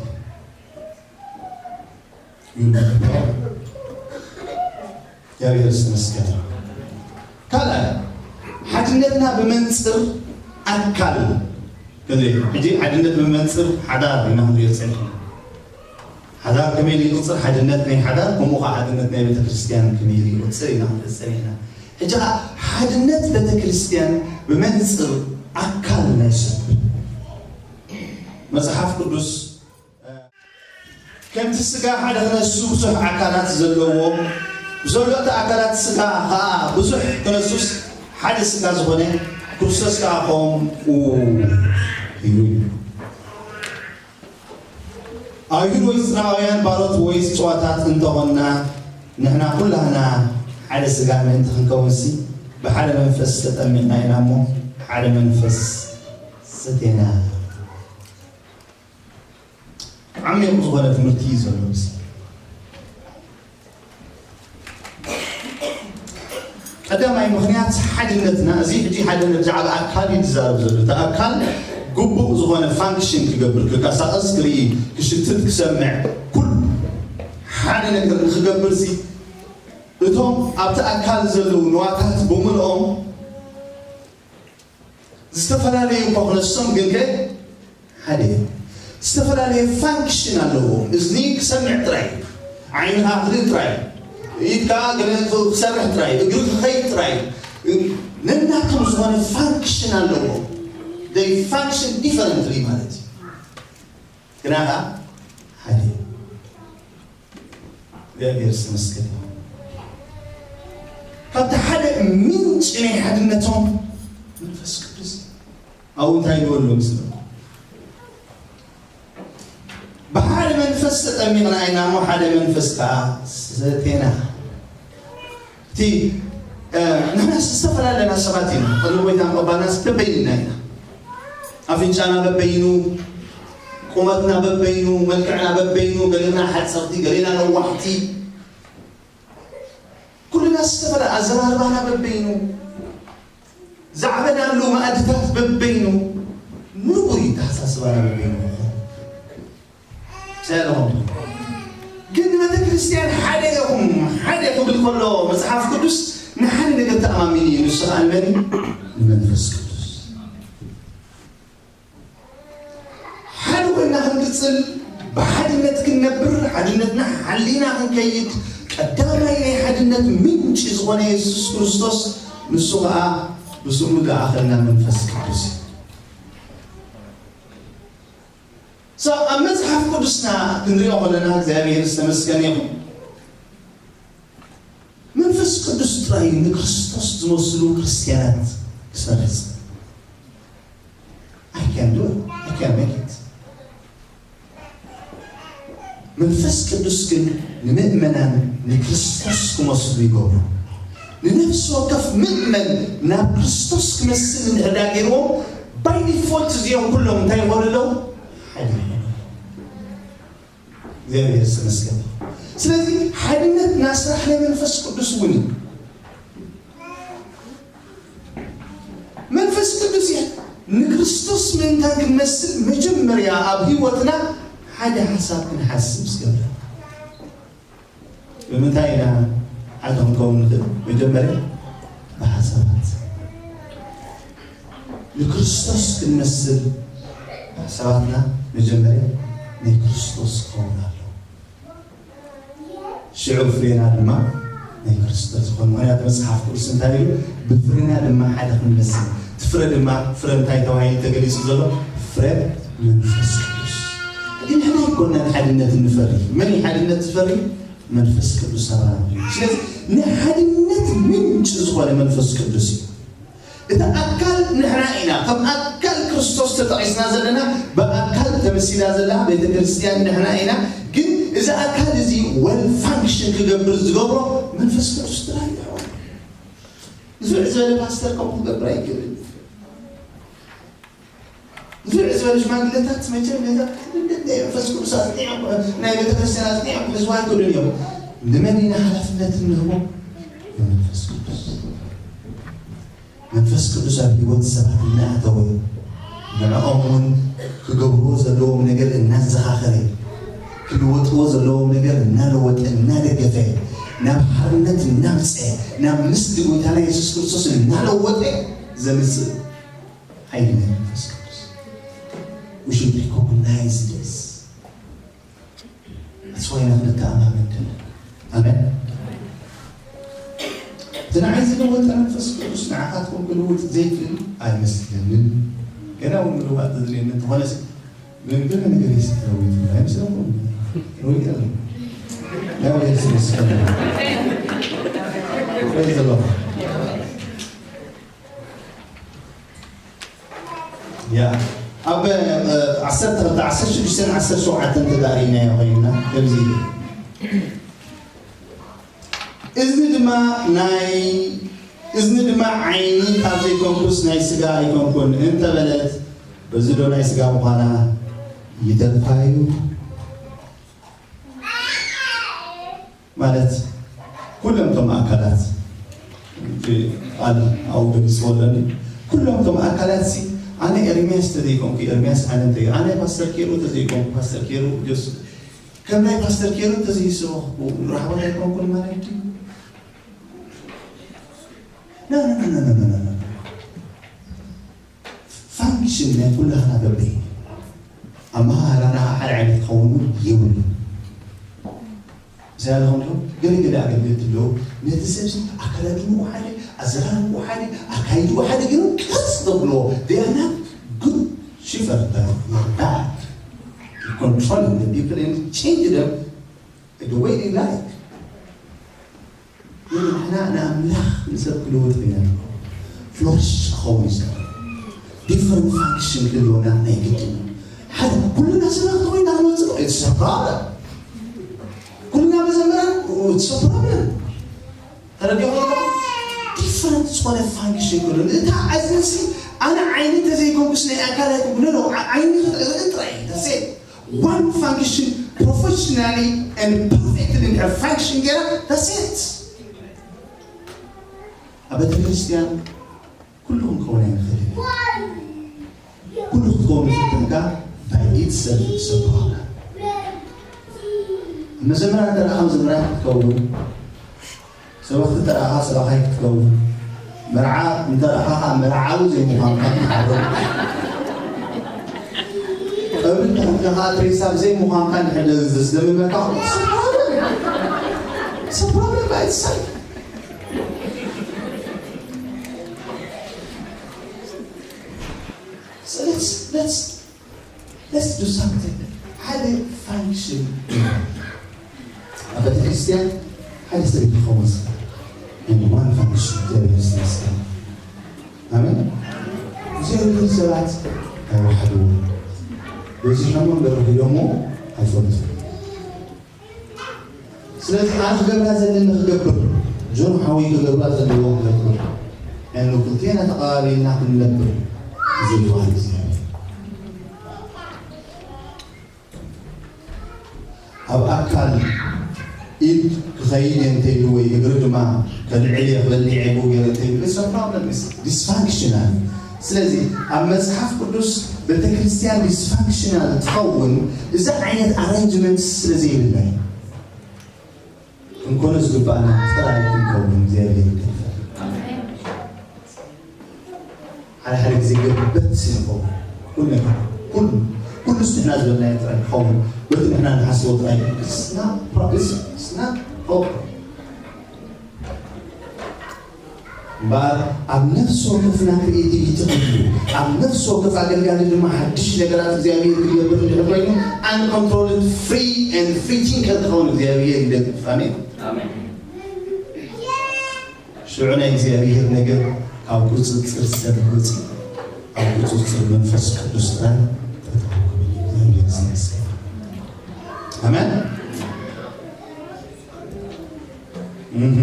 እግዚኣብሔር ይመስገን። ካልኣይ ሓድነትና ብመንፅር ኣካል ክንርኢ። ሕጂ ሓድነት ብመንፅር ሓዳር ኢና ክንሪኦ ፀኒሕና። ሓዳር ከመይ ኢሉ ይቕፅር? ሓድነት ናይ ሓዳር ከምኡ ከዓ ሓድነት ናይ ቤተክርስትያን ከመይ ኢሉ ይቕፅር ኢና ክንርኢ ፀኒሕና። ሕጂ ከዓ ሓድነት ቤተክርስትያን ብመንፅር ኣካል ናይ ሰብ መፅሓፍ ቅዱስ ከምቲ ስጋ ሓደ ክነሱ ብዙሕ ኣካላት ዘለዎ ብዘሎቲ ኣካላት ስጋ ከዓ ብዙሕ ክነሱስ ሓደ ስጋ ዝኾነ ክርስቶስ ከዓ ከምኡ እዩ። ኣይሁድ ወይ ጽራውያን ባሮት ወይ ጽዋታት እንተኾንና ንሕና ኩላህና ሓደ ስጋ ምእንቲ ክንከውንሲ ብሓደ መንፈስ ተጠሚቕና ኢና እሞ ሓደ መንፈስ ሰቴና። ዓሚቕ ዝኾነ ትምህርቲ እዩ ዘሎ። ቀዳማይ ምኽንያት ሓድነትና እዚ ሕጂ ሓድነት ብዛዕባ ኣካል እዩ ዝዛረብ ዘሎ። እቲ ኣካል ግቡእ ዝኾነ ፋንክሽን ክገብር፣ ክቀሳቐስ፣ ክርኢ፣ ክሽትት፣ ክሰምዕ፣ ኩሉ ሓደ ነገር ንክገብር ሲ እቶም ኣብቲ ኣካል ዘለዉ ንዋታት ብምልኦም ዝተፈላለዩ እኳ ክነሶም ግን ከ ሓደ እዮም። ዝተፈላለየ ፋንክሽን ኣለዎም። እዝኒ ክሰምዕ ጥራይ፣ ዓይንኻ ክርኢ ጥራይ፣ ኢድ ከዓ ገለ ክሰርሕ ጥራይ፣ እግሪ ክኸይድ ጥራይ፣ ነናቶም ዝኾነ ፋንክሽን ኣለዎ። They function differently ማለት እዩ። ግና ከዓ ሓደ እዩ። እግዚኣብሔር ዝተመስገነ ይሁን። ካብቲ ሓደ ምንጪ ናይ ሓድነቶም መንፈስ ቅዱስ እዩ። ኣብኡ እንታይ ይበሉ ምስለኩም? ብሓደ መንፈስ ተጠሚቕና ኢና እሞ ሓደ መንፈስ ከዓ ሰተና። እቲ ንሕና ዝተፈላለና ሰባት ኢና። ቅድሚ ጎይታ ምቕባልናስ በበይንና ኢና። ኣፍንጫና በበይኑ፣ ቁመትና በበይኑ፣ መልክዕና በበይኑ፣ ገሊና ሓፀርቲ፣ ገሊና ነዋሕቲ፣ ኩልና ዝተፈላለ ኣዘራርባና በበይኑ፣ ዝዓበናሉ መኣድታት በበይኑ፣ ንቡር እዩ ኣተሓሳስባና በበይኑ። ሰላም። ግን ቤተ ክርስቲያን ሓደ ኢኹም፣ ሓደ ክብል ከሎ መጽሓፍ ቅዱስ ንሓደ ነገር ተኣማሚኑ እዩ። ንሱ ከዓ ንመን እዩ? ንመንፈስ ቅዱስ። ሓደ ኮይና ክንቅጽል፣ ብሓድነት ክንነብር፣ ሓድነትና ሓሊና ክንከይድ፣ ቀዳማይ ናይ ሓድነት ምንጪ ዝኾነ የሱስ ክርስቶስ፣ ንሱ ከዓ ብስሙ ዝኣኸልና መንፈስ ቅዱስ እዩ። So ኣብ መጽሓፍ ቅዱስና ክንሪኦ ከለና እግዚኣብሔር ዝተመስገነ ይኹን። መንፈስ ቅዱስ ጥራይ ንክርስቶስ ዝመስሉ ክርስትያናት ክሰርጽ። I can do it. I can make it. መንፈስ ቅዱስ ግን ንምእመናን ንክርስቶስ ክመስሉ ይገብሩ። ንነፍሲ ወከፍ ምእመን ናብ ክርስቶስ ክመስል እንድሕር ዳ ገይርዎም፣ by default እዚኦም ኩሎም እንታይ ይኾኑ ኣለዉ? ሓደ ይኾኑ። እግዚኣብሔር ዝተመስገነ። ስለዚ ሓድነትና ስራሕ ናይ መንፈስ ቅዱስ እውን እዩ። መንፈስ ቅዱስ እዩ። ንክርስቶስ ምእንታን ክንመስል መጀመርያ ኣብ ህይወትና ሓደ ሓሳብ ክንሓስብ ዝገብረ። ብምንታይ ኢና ሓደ ክንከውን ንኽእል? መጀመርያ ብሓሳባት። ንክርስቶስ ክንመስል ሓሳባትና መጀመርያ ናይ ክርስቶስ ክኸውን ኣለዎ። ሽዑ ፍሬና ድማ ናይ ክርስቶስ ዝኾን። ምኽንያቱ መጽሓፍ ቅዱስ እንታይ ኢሉ? ብፍሬና ድማ ሓደ ክንመስል። እቲ ፍረ ድማ፣ ፍረ እንታይ ተባሂሉ ተገሊጹ ዘሎ? ፍረ መንፈስ ቅዱስ። ግን ንሕና ኣይኮናን ሓድነት እንፈሪ። መን እዩ ሓድነት ዝፈሪ? መንፈስ ቅዱስ ኣባና። ስለዚ ናይ ሓድነት ምንጪ ዝኾነ መንፈስ ቅዱስ እዩ። እቲ ኣካል ንሕና ኢና። ከም ኣካል ክርስቶስ ተጠቒስና ዘለና፣ ብኣካል ተመሲላ ዘላ ቤተ ክርስቲያን ንሕና ኢና። ግን እዚ ኣካል እዚ well function ክገብር ዝገብሮ መንፈስ ቅዱስ ጥራይ እዩ። ዝዕ ዝበለ ፓስተር ከምኡ ክገብር ኣይክእልን። ዝዕ ዝበለ ሽማግለታት መቸም ነዛ መንፈስ ቅዱስ ኣጽኒዖም፣ ናይ ቤተ ክርስቲያን ኣጽኒዖም ክሕዝዋ ኣይክእሉን እዮም። ንመን ኢና ሓላፍነት እንህቦ? ንመንፈስ ቅዱስ። መንፈስ ቅዱስ ኣብ ህይወት ሰባት እናኣተወ፣ ንዕኦም እውን ክገብርዎ ዘለዎም ነገር እናዘኻኸረ፣ ክልወጥዎ ዘለዎም ነገር እናለወጠ፣ እናደገፈ፣ ናብ ሓርነት እናምፀ፣ ናብ ምስሊ ጎይታና የሱስ ክርስቶስ እናለወጠ ዘምፅእ ሓይሊ ናይ መንፈስ ቅዱስ። We should recognize this. That's why ኢና ክንተኣማመን ዘለና። ኣሜን። እቲ ንዓይ ዝለወጠ መንፈስ ቅዱስ ንዓኻትኩም ክልውጥ ዘይክእል ኣይመስለንን። ገና እውን ምልዋጥ ዘድልየኒ እንተኾነ ሲ፣ ግን ግን ነገር ይስ ተለዊጡ ኣይመስለኩም? ለዊጥ የለን። ያው የሱስ Praise the Lord. ያ ኣብ ዓሰርተ ክልተ፣ ዓሰርተ ሽዱሽተ፣ ዓሰርተ ሸውዓተ ተዳሪናዮ ኮይና ከምዚ እዩ። እዝኒ ድማ ናይ እዝኒ ድማ ዓይኒ ካብ ዘይኮንኩስ ናይ ስጋ ኣይኮንኩን እንተበለት፣ በዚ ዶ ናይ ስጋ ምዃና ይደርፋዩ? ማለት ኩሎም እቶም ኣካላት፣ እቲ ቃል ኣብኡ ገሊጽዎ ኣሎ። ኩሎም እቶም ኣካላት ሲ፣ ኣነ ኤርምያስ ተዘይኮንኩ ኤርምያስ፣ ኣነ እንተ-፣ ኣነ ፓስተር ኬሩ ተዘይኮንኩ ፓስተር ኬሩ ጀስ-፣ ከም ናይ ፓስተር ኬሩ ተዘይሰበኽኩ ራሕባ ኣይኮንኩን ማለት ድዩ? ና፣ ና፣ ና። ፋንክሽን ናይ ኩላህና በበይ ኣመሃህላና ሓደ ዓይነት ክኸውን የብሉ። ዝያለኹም ዶ ገለ ገለ ኣገልገልቲ ኣለዉ። ነቲ ሰብሲ ኣከዳድንኡ ሓደ፣ ኣዘራርብኡ ሓደ፣ ኣካይድኡ ሓደ ገይሮም ቅርጽ ዘብልዎ። They are not good shepherd, but they are bad. Controlling the people and change them the way they like. ንሕና ንኣምላኽ ንሰብ ክልውጥ ኢና። ፍሎሪሽ ክኸውን እዩ። ዲፍረንት ፋንክሽን ክህልወና ናይ ግድን። ሓደ ኩልና ሰባት ኮይና ክንወፅእ፣ it's a problem። ኩልና መዘምራን፣ it's a problem። ተረዲኹም ኣለኹም? ዲፍረንት ዝኾነ ፋንክሽን ክህሉ። እታ ኣዝንሲ ኣነ ዓይኒ ተዘይኮንኩስ ናይ ኣካል ኣይኮንኩ። ኖ፣ ኖ፣ ዓ-፣ ዓይኒ ክትርኢ ጥራይ እዩ። That's it. One function professionally and perfectly እንድሕር ፋንክሽን ገይራ፣ that's it። ኣብ ቤተክርስትያን ኩሉ ክንከውን ኣይንኽእልን ኢና። ኩሉ ክትከውን ዝፍትንካ by itself it's a problem። መዘምራን ተረኣኻ መዘምራን ክትከውን፣ ሰበኽቲ ተረኣኻ ሰባኻይ ክትከውን፣ መርዓ እንተረኣኻ ከዓ መርዓዊ ዘይምዃንካ ክትሓብር፣ ቀብሪ እንተኾንካ ከዓ ትሬሳ ዘይምዃንካ እንድሕር ዘስደምመካ፣ it's a problem። It's a problem by itself። So let's, let's, let's do something. ሓደ ፋንክሽን ኣብ ቤተክርስትያን ሓደ ሰብ ክኸውን ዝኽእል። And one function there is this thing. ኣሜን። እግዚኣብሔር ሰባት ኣይወሓድዎ። በዚሖሞ እምበር ሂዶሞ ኣይፈልጡ። ስለዚ ኣነ ክገብራ ዘለኒ ክገብር፣ ጆን ሓወይ ክገብራ ዘለዎ ክገብር። And ክልቴና ተቐባቢልና ክንነብር ዘይበሃል እግዚኣብሔር። ኣብ ኣካል ኢድ ክኸይድ እየ እንተይሉ ወይ እግሪ ድማ ከልዕል እየ ክበልዕ እየ ብኡ ገይረ እንተይሉ፣ it's a problem, it's dysfunctional። ስለዚ ኣብ መጽሓፍ ቅዱስ ቤተክርስትያን ዲስፋንክሽናል ትኸውን፣ እዚ ዓይነት ኣረንጅመንት ስለ ዘይብልና እዩ። ክንኮኖ ዝግባኣና ጥራይ ክንከውን እግዚኣብሔር ይደግፈና። ሓደ ሓደ ግዜ ገበት ንኸውን። ኩሉ ነገር፣ ኩሉ፣ ኩሉስ ንሕና ዝበልናዮ ጥራይ ክኸውን፣ በቲ ንሕና ንሓስቦ ጥራይ፣ it's not pro-፣ it's not proper። እምበኣር ኣብ ነፍሲ ወከፍና ክሪኤቲቪቲ ክህሉ፣ ኣብ ነፍሲ ወከፍ ኣገልጋሊ ድማ ሓድሽ ነገራት እግዚኣብሔር ክገብር እንድሕር ኮይኑ፣ uncontrolled free and free thinker ክኸውን እግዚኣብሔር ይደግፍ። ኣሜን። ኣሜን። ሽዑ ናይ እግዚኣብሔር ነገር ካብ ቁጽጽር ሰብ ወፂኡ ኣብ ቁጽጽር መንፈስ ቅዱስ ጥራይ ተተርጉሙ። እግዚኣብሔር ይመስገን። ኣሜን። እህ።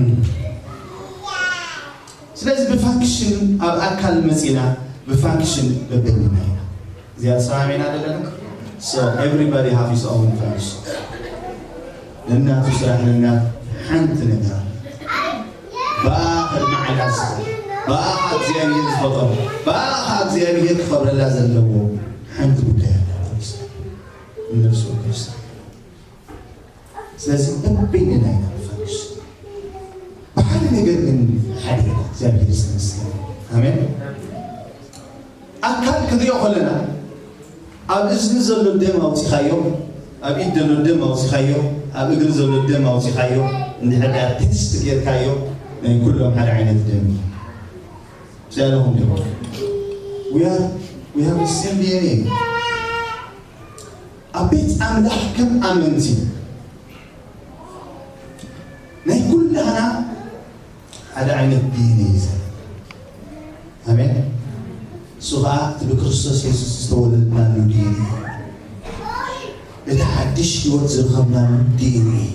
ስለዚ ብፋንክሽን ኣብ ኣካል መጺና ብፋንክሽን በበይንና ኢና። እዚኣ ተሰማሚዕና ዘለና? So everybody have his own function። ነናቱ ስራሕ ነናቱ ሓንቲ ነገር ኣላ። ብኣ ቅድሚ ዓላ ዝኽእል፣ ብኣ እግዚኣብሔር ዝፈጠሮ፣ ብኣ እግዚኣብሔር ክኸብረላ ዘለዎ ሓንቲ ጉዳይ ኣላ። ነፍሲ ወከፍ ሰብ። ስለዚ በበይንና ኢና ንፈርሽ። ብሓደ ነገር ግን ሓደ ኢና። እግዚኣብሔር ይመስገን። ኣሜን። ኣካል ክንሪኦ ከለና ኣብ እዝኒ ዘሎ ደም ኣውፂኻዮ፣ ኣብ ኢድ ዘሎ ደም ኣውፂኻዮ፣ ኣብ እግሪ ዘሎ ደም ኣውፂኻዮ፣ እንድሕር ደኣ ቴስት ጌርካዮ ናይ ኩሎም ሓደ ዓይነት ደም እዩ። ዝያለኹም ዲኹም? We are, we have the same D N A። ኣብ ቤት ኣምላኽ ከም ኣመንቲ ናይ ኩላህና ሓደ ዓይነት ዲ ኤን ኤ እዩ ዘለና። ኣሜን። እሱ ኸዓ እቲ ብክርስቶስ የሱስ ዝተወለድናሉ ዲ ኤን ኤ፣ እቲ ሓድሽ ህይወት ዝረኸብናሉ ዲ ኤን ኤ፣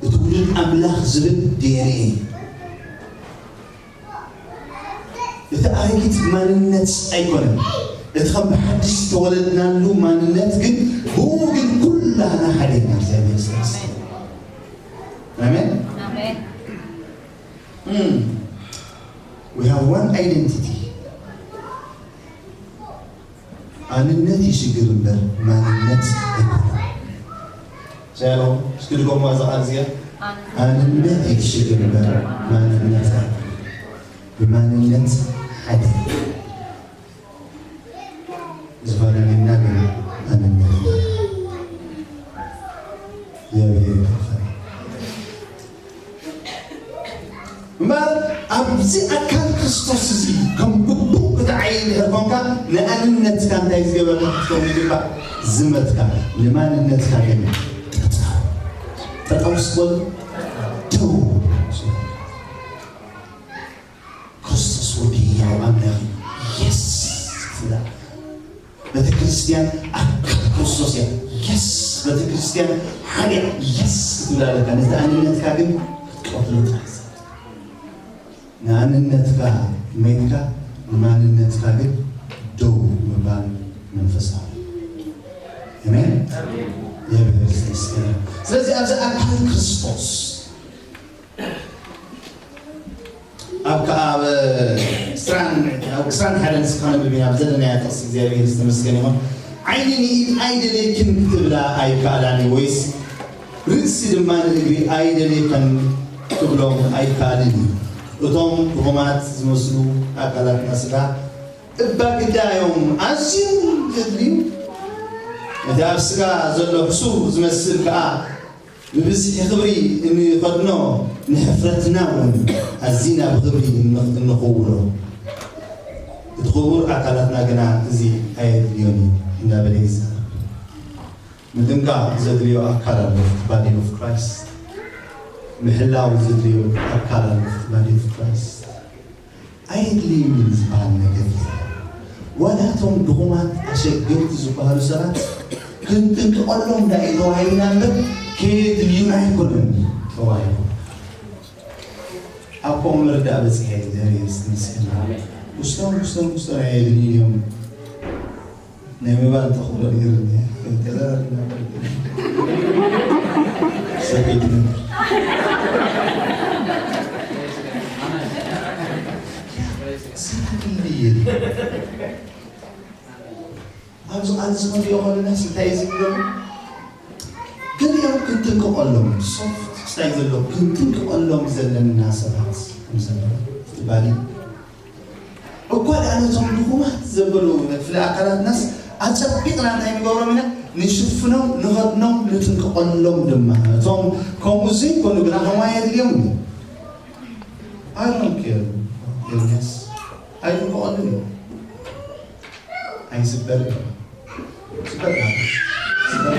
እቲ ውሉድ ኣምላኽ ዝብል ዲ ኤን ኤ። እቲ ኣረጊት ማንነት ኣይኮነን። እቲ ከም ብሓድሽ ዝተወለድናሉ ማንነት ግን፣ ብኡ ግን ኩላህና ሓደ ኢና። እግዚኣብሔር ይመስገን። ኣሜን። ኣሜን። እም። We have one identity። ኣንነት ይሽግር እምበር ማንነት ኣይኮነን። ሻሎም፣ እስኪ ድገሙዋ እዛ ቃል እዚኣ። ኣንነት ይሽግር እምበር ማንነት ኣይኮነን። ብማንነት ሓደ። ዝፈለለና ግን ኣንነት። እግዚኣብሔር ይባርክ። እዚ ኣካል ክርስቶስ እዚ ከም ግቡእ ክትዓይ እንድሕር ኮንካ፣ ንኣንነትካ እንታይ ዝገበርካ ክትከውን ይግባእ? ዝመትካ። ንማንነትካ ግን ጠጠው። ጠጠው ስበል። ደው። ክርስቶስ ወዲ ህያው ኣምላኽ እዩ። የስ። ቤተ ክርስቲያን ኣካል ክርስቶስ እያ። የስ። ቤተ ክርስቲያን ሓደ እያ። የስ ክትብል ኣለካ። ነቲ ኣንነትካ ግን ክትቀትሎ ጥራሕ። ንኣንነትካ መይትካ፣ ንማንነትካ ግን ደው ምባል መንፈሳዊ። ኣሜን። የብርስ ምስጋና። ስለዚ ኣብዚ ኣካል ክርስቶስ ኣብ ከ-፣ ኣብ ዕስራን፣ ኣብ ዕስራን ሓደን እስካነ ብቢና ኣብ ዘለናያ ጥቕሲ እግዚኣብሔር ዝተመስገነ ይኹን። ዓይኒ ንኢድ ኣይደልየክን ክትብላ ኣይከኣላን እዩ፣ ወይስ ርእሲ ድማ ንእግሪ ኣይደልየካን ክብሎም ኣይከኣልን እዩ። እቶም ድኹማት ዝመስሉ ኣካላትና ስጋ እባ ግዳዮም ኣዝዩ ዘድልዩ፣ እቲ ኣብ ስጋ ዘሎ ሕሱር ዝመስል ከኣ ብብዝሒ ክብሪ እንኸድኖ፣ ንሕፍረትና እውን ኣዚና ብኽብሪ እንኽ-፣ እንኽውሎ። እቲ ክቡር ኣካላትና ግና እዚ ኣየድልዮን እዩ እናበለ ይዛረብ። ምጥንቃቕ ዘድልዮ ኣካል ኣሎ፣ እቲ body of Christ። ምሕላው ዘድልዮ ኣካል ኣሎ፣ እቲ body of Christ። ኣየድልዩን ዝበሃል ነገር የለን። ዋላ እቶም ድኹማት ኣሸገርቲ ዝበሃሉ ሰባት ክንጥንቀቐሎም ዳኣ እዩ ተባሂልና እምበር ከየድልዩና ኣይኮነን ተባሂሉ። ኣብ ከምኡ ምርዳእ በፂሐ እግዚኣብሔር ይመስገን። ኣሜን። ውስጦም፣ ውስጦም፣ ውስጦም ኣየድልዩን እዮም። ናይ ምባል ተኽእሎ ነይሩኒ። ሰበይቲ ነበር። ሰበይቲ እየ። ኣብዚ ቃል እዚ ክንሪኦ ከለና እንታይ እዩ ዝብለና? ገሊኦም ክንጥንቀቐሎም፣ ሶፍት ስታይ ዘሎ ክንጥንቀቐሎም ዘለና ሰባት ከም ዘለዉ ትባሊ። እኳ ደኣ ነቶም ድኹማት ዘበሉ ክፍሊ ኣካላትናስ ኣጸቢቕና እንታይ ንገብሮም ኢና? ንሽፍኖም፣ ንኸድኖም፣ ንጥንቀቐሎም ድማ። እቶም ከምኡ ዘይኮኑ ግና ከምኡ ኣየድልዮም እዩ። I don't care. ኤርምያስ ኣይጥንቀቐሉን እዩ። ኣይስበርን። ስበር፣ ስበር።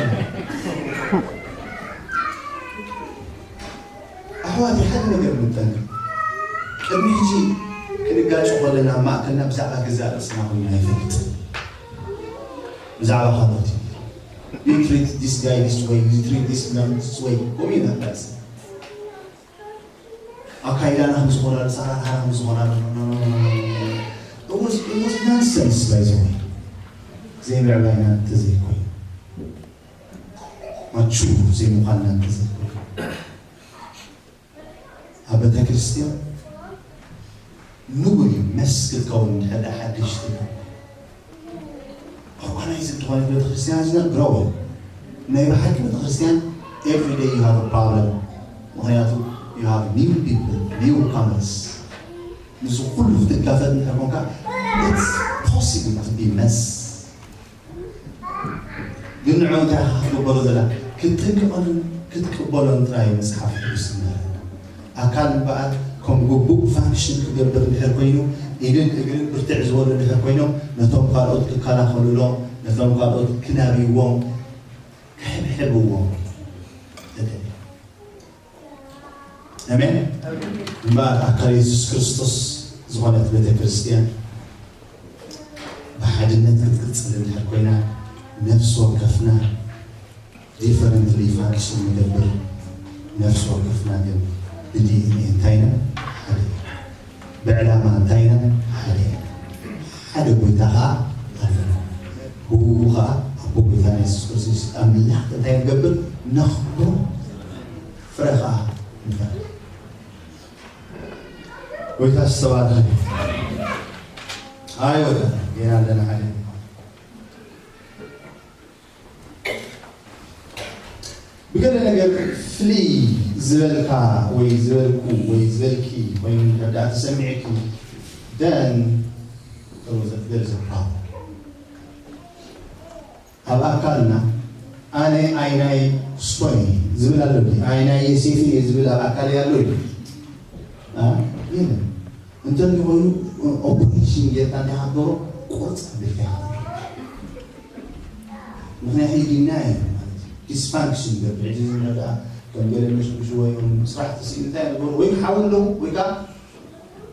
ኣሕዋት፣ ሓደ ነገር ንጠንቀቕ። ቅድሚ ሕጂ ክንጋጮ ከለና ኣብ ማእከልና ብዛዕባ ገዛእ ርእስና ኮይኑ ኣይፈልጥ። ብዛዕባ ካልኦት እዩ። You treat this guy this way, you treat this man this way። ከምኡ ኢና ቃልሲ። ኣካይዳና ከም ዝኾነ፣ ኣሰራርሓና ከም ዝኾነ፣ it was, it was nonsense by the way። ዘይምዕባይና እንተዘይኮይኑ፣ ማቹር ዘይምዃንና እንተዘይኮይኑ፣ ኣብ ቤተ ክርስቲያን ንቡር እዩ መስ ክትከውን እንድሕር ደኣ ሓድሽ ትብሎ። ኦርጋናይዝ እንተኾነት ቤተ ክርስቲያን is not growing። ናይ ብሓቂ ቤተ ክርስቲያን every day you have a problem። ምኽንያቱ you have new people, new comers። ንሱ ኩሉ ክትጋፈጥ እንድሕር ኮንካ it's possible to be mess። ግን ንዕኡ እንታይ ኢኻ ክትግበሮ ዘላ? ክትጥንቀቐሉን ክትቅበሎን ጥራይ እዩ መጽሓፍ ቅዱስ ዝምህረና። ኣካል እምበኣር ከም ግቡእ ፋንክሽን ክገብር እንድሕር ኮይኑ፣ ኢድን እግርን ብርትዕ ዝበሉ እንድሕር ኮይኖም፣ ነቶም ካልኦት ክከላኸሉሎም፣ ነቶም ካልኦት ክናብይዎም፣ ክሕብሕብዎም ተደልዩ። ኣሜን። እምበኣር ኣካል የሱስ ክርስቶስ ዝኾነት ቤተ ክርስቲያን ብሓድነት ክትቅጽል እንድሕር ኮይና፣ ነፍሲ ወከፍና ዲፈረንትሊ ፋንክሽን ንገብር። ነፍሲ ወከፍና ግን ብዲኤንኤ እንታይ ኢና? ሓደ ኢና። ብዕላማ እንታይ ኢና? ሓደ ኢና። ሓደ ጎይታ ኸዓ ኣለና። ብኡ ኸዓ ኣቦ ጎይታና የሱስ ክርስቶስ ኣምላኽ እንታይ ንገብር? ነኽብሮ። ፍረ ኸዓ ንፈሪ። ጎይታ ዝተባረኸ። ኣይ ወገን፣ ጌና ኣለና ሓደ። ብገለ ነገር ፍልይ ዝበልካ ወይ ዝበልኩ ወይ ዝበልኪ ኮይኑ እንተደኣ ተሰሚዕኪ፣ then there was a, there is a problem። ኣብ ኣካልና ኣነ ኣይናይ ኩስቶን እየ ዝብል ኣሎ ድዩ? ኣይናይ የሴፍ እየ ዝብል ኣብ ኣካለይ ኣሎ ድዩ? ኣ? የለን። እንተ ኮይኑ ኦፕሬሽን ጌርካ እንዳሃገሮ ቁርፅ ኣቢልካ። ምክንያቱ ዲና እዩ ማለት እዩ። ዲስፋንክሽን ገብር ሕጂ ዝመዳ ከም ገለ መሽጉሽ ወይ ስራሕ ትስኢሉ እንታይ ገበሩ ወይ ክሓዊ ኣለዉ ወይ ከዓ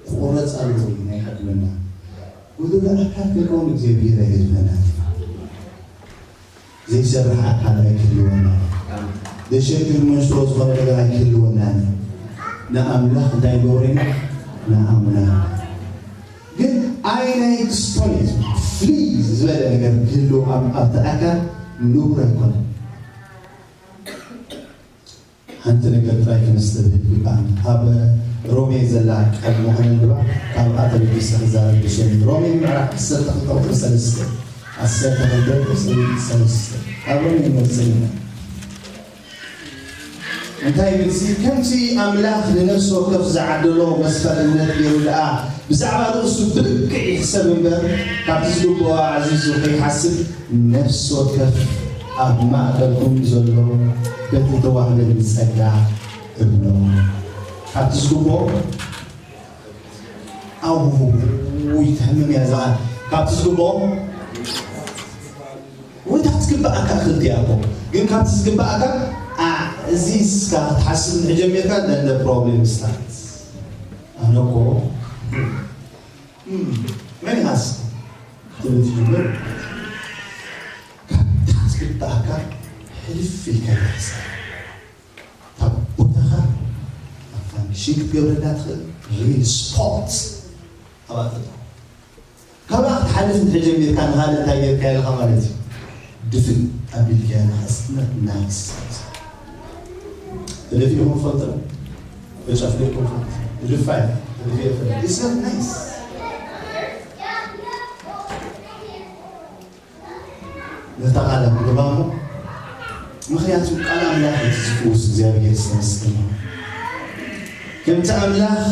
ክቆረፅ ኣለዉ እዩ ናይ ሕክምና ጉዱለ ኣካል ከይከውን እግዚኣብሔር ኣይገድፈና። ዘይሰርሕ ኣካል ኣይክህልወና። ዘሸግር መንሽሮ ዝኾነ ነገር ኣይክህልወና። ንኣምላኽ እንታይ ንገብሮ ኢና? ንኣምና። ግን ኣይ ናይ ክስቶን እዩ ፍሊ ዝበለ ነገር ክህልው ኣብ ኣብቲ ኣካል ንቡር ኣይኮነን። ሓንቲ ነገር ጥራይ ክነስተብህል ይግባእ። ኣብ ሮሜ ዘላ ቃል ምዃነ ንግባ ካብኣ ተበጊሰ ክዛረብ ብሸም ሮሜ ምዕራፍ ዓሰርተ ክልተ ቁፅሪ ሰለስተ ዓሰርተ ክልተ ቁፅሪ ሰለስተ ኣብ ሮሜ ንወፅእ ኢና። እንታይ ይብል ሲ ከምቲ ኣምላኽ ንነፍሲ ወከፍ ዝዓደሎ መስፈር እምነት ገይሩ ደኣ ብዛዕባ ርእሱ ብልክዕ ይሕሰብ እምበር ካብቲ ዝግብኦ ኣዕዚዙ ከይሓስብ ነፍሲ ወከፍ ኣብ ማእከልኩም ዘሎ በቲ ተዋህበኒ ጸጋ እብሎ። ካብቲ ዝግብኦ ኣው ይትሕምም እያ ዝኣ ካብቲ ዝግብኦ ወይ ካብቲ ዝግብኣካ ክልቲ እያ እኮ ግን ካብቲ ዝግብኣካ ኣዕዚዝካ ክትሓስብ እንድሕር ጀሚርካ then the problem starts። ኣነ እኮ እም፣ መን ይሃስ ክትብል ትጅምር ካብታ ዝግብኣካ ሕልፍ ኢልካ ይሕሰብ። ካብ ቦታኻ ኣብ ፋንክሽን ክትገብረላ ትኽእል ሪል ስፖርት ኣብኣ ተጠ ካብኣ ክትሓልፍ እንድሕር ጀሚርካ ንኻልእ እንታይ ጌርካ ኢልኻ ማለት እዩ ድፍን ኣቢልካ ኢኻ እስነት ናይስ ተደፊእኩም ፈልጥ ተጨፍሊኩም ፈልጥ ድፋይ ተደፊእ ፈልጥ እስነት ናይስ ነታ ቃል ኣንብባ እሞ ምኽንያቱ ቃል ኣምላኽ እቲ ዝፍውስ እግዚኣብሔር ዝተመስገነ ይኹን። ከምቲ ኣምላኽ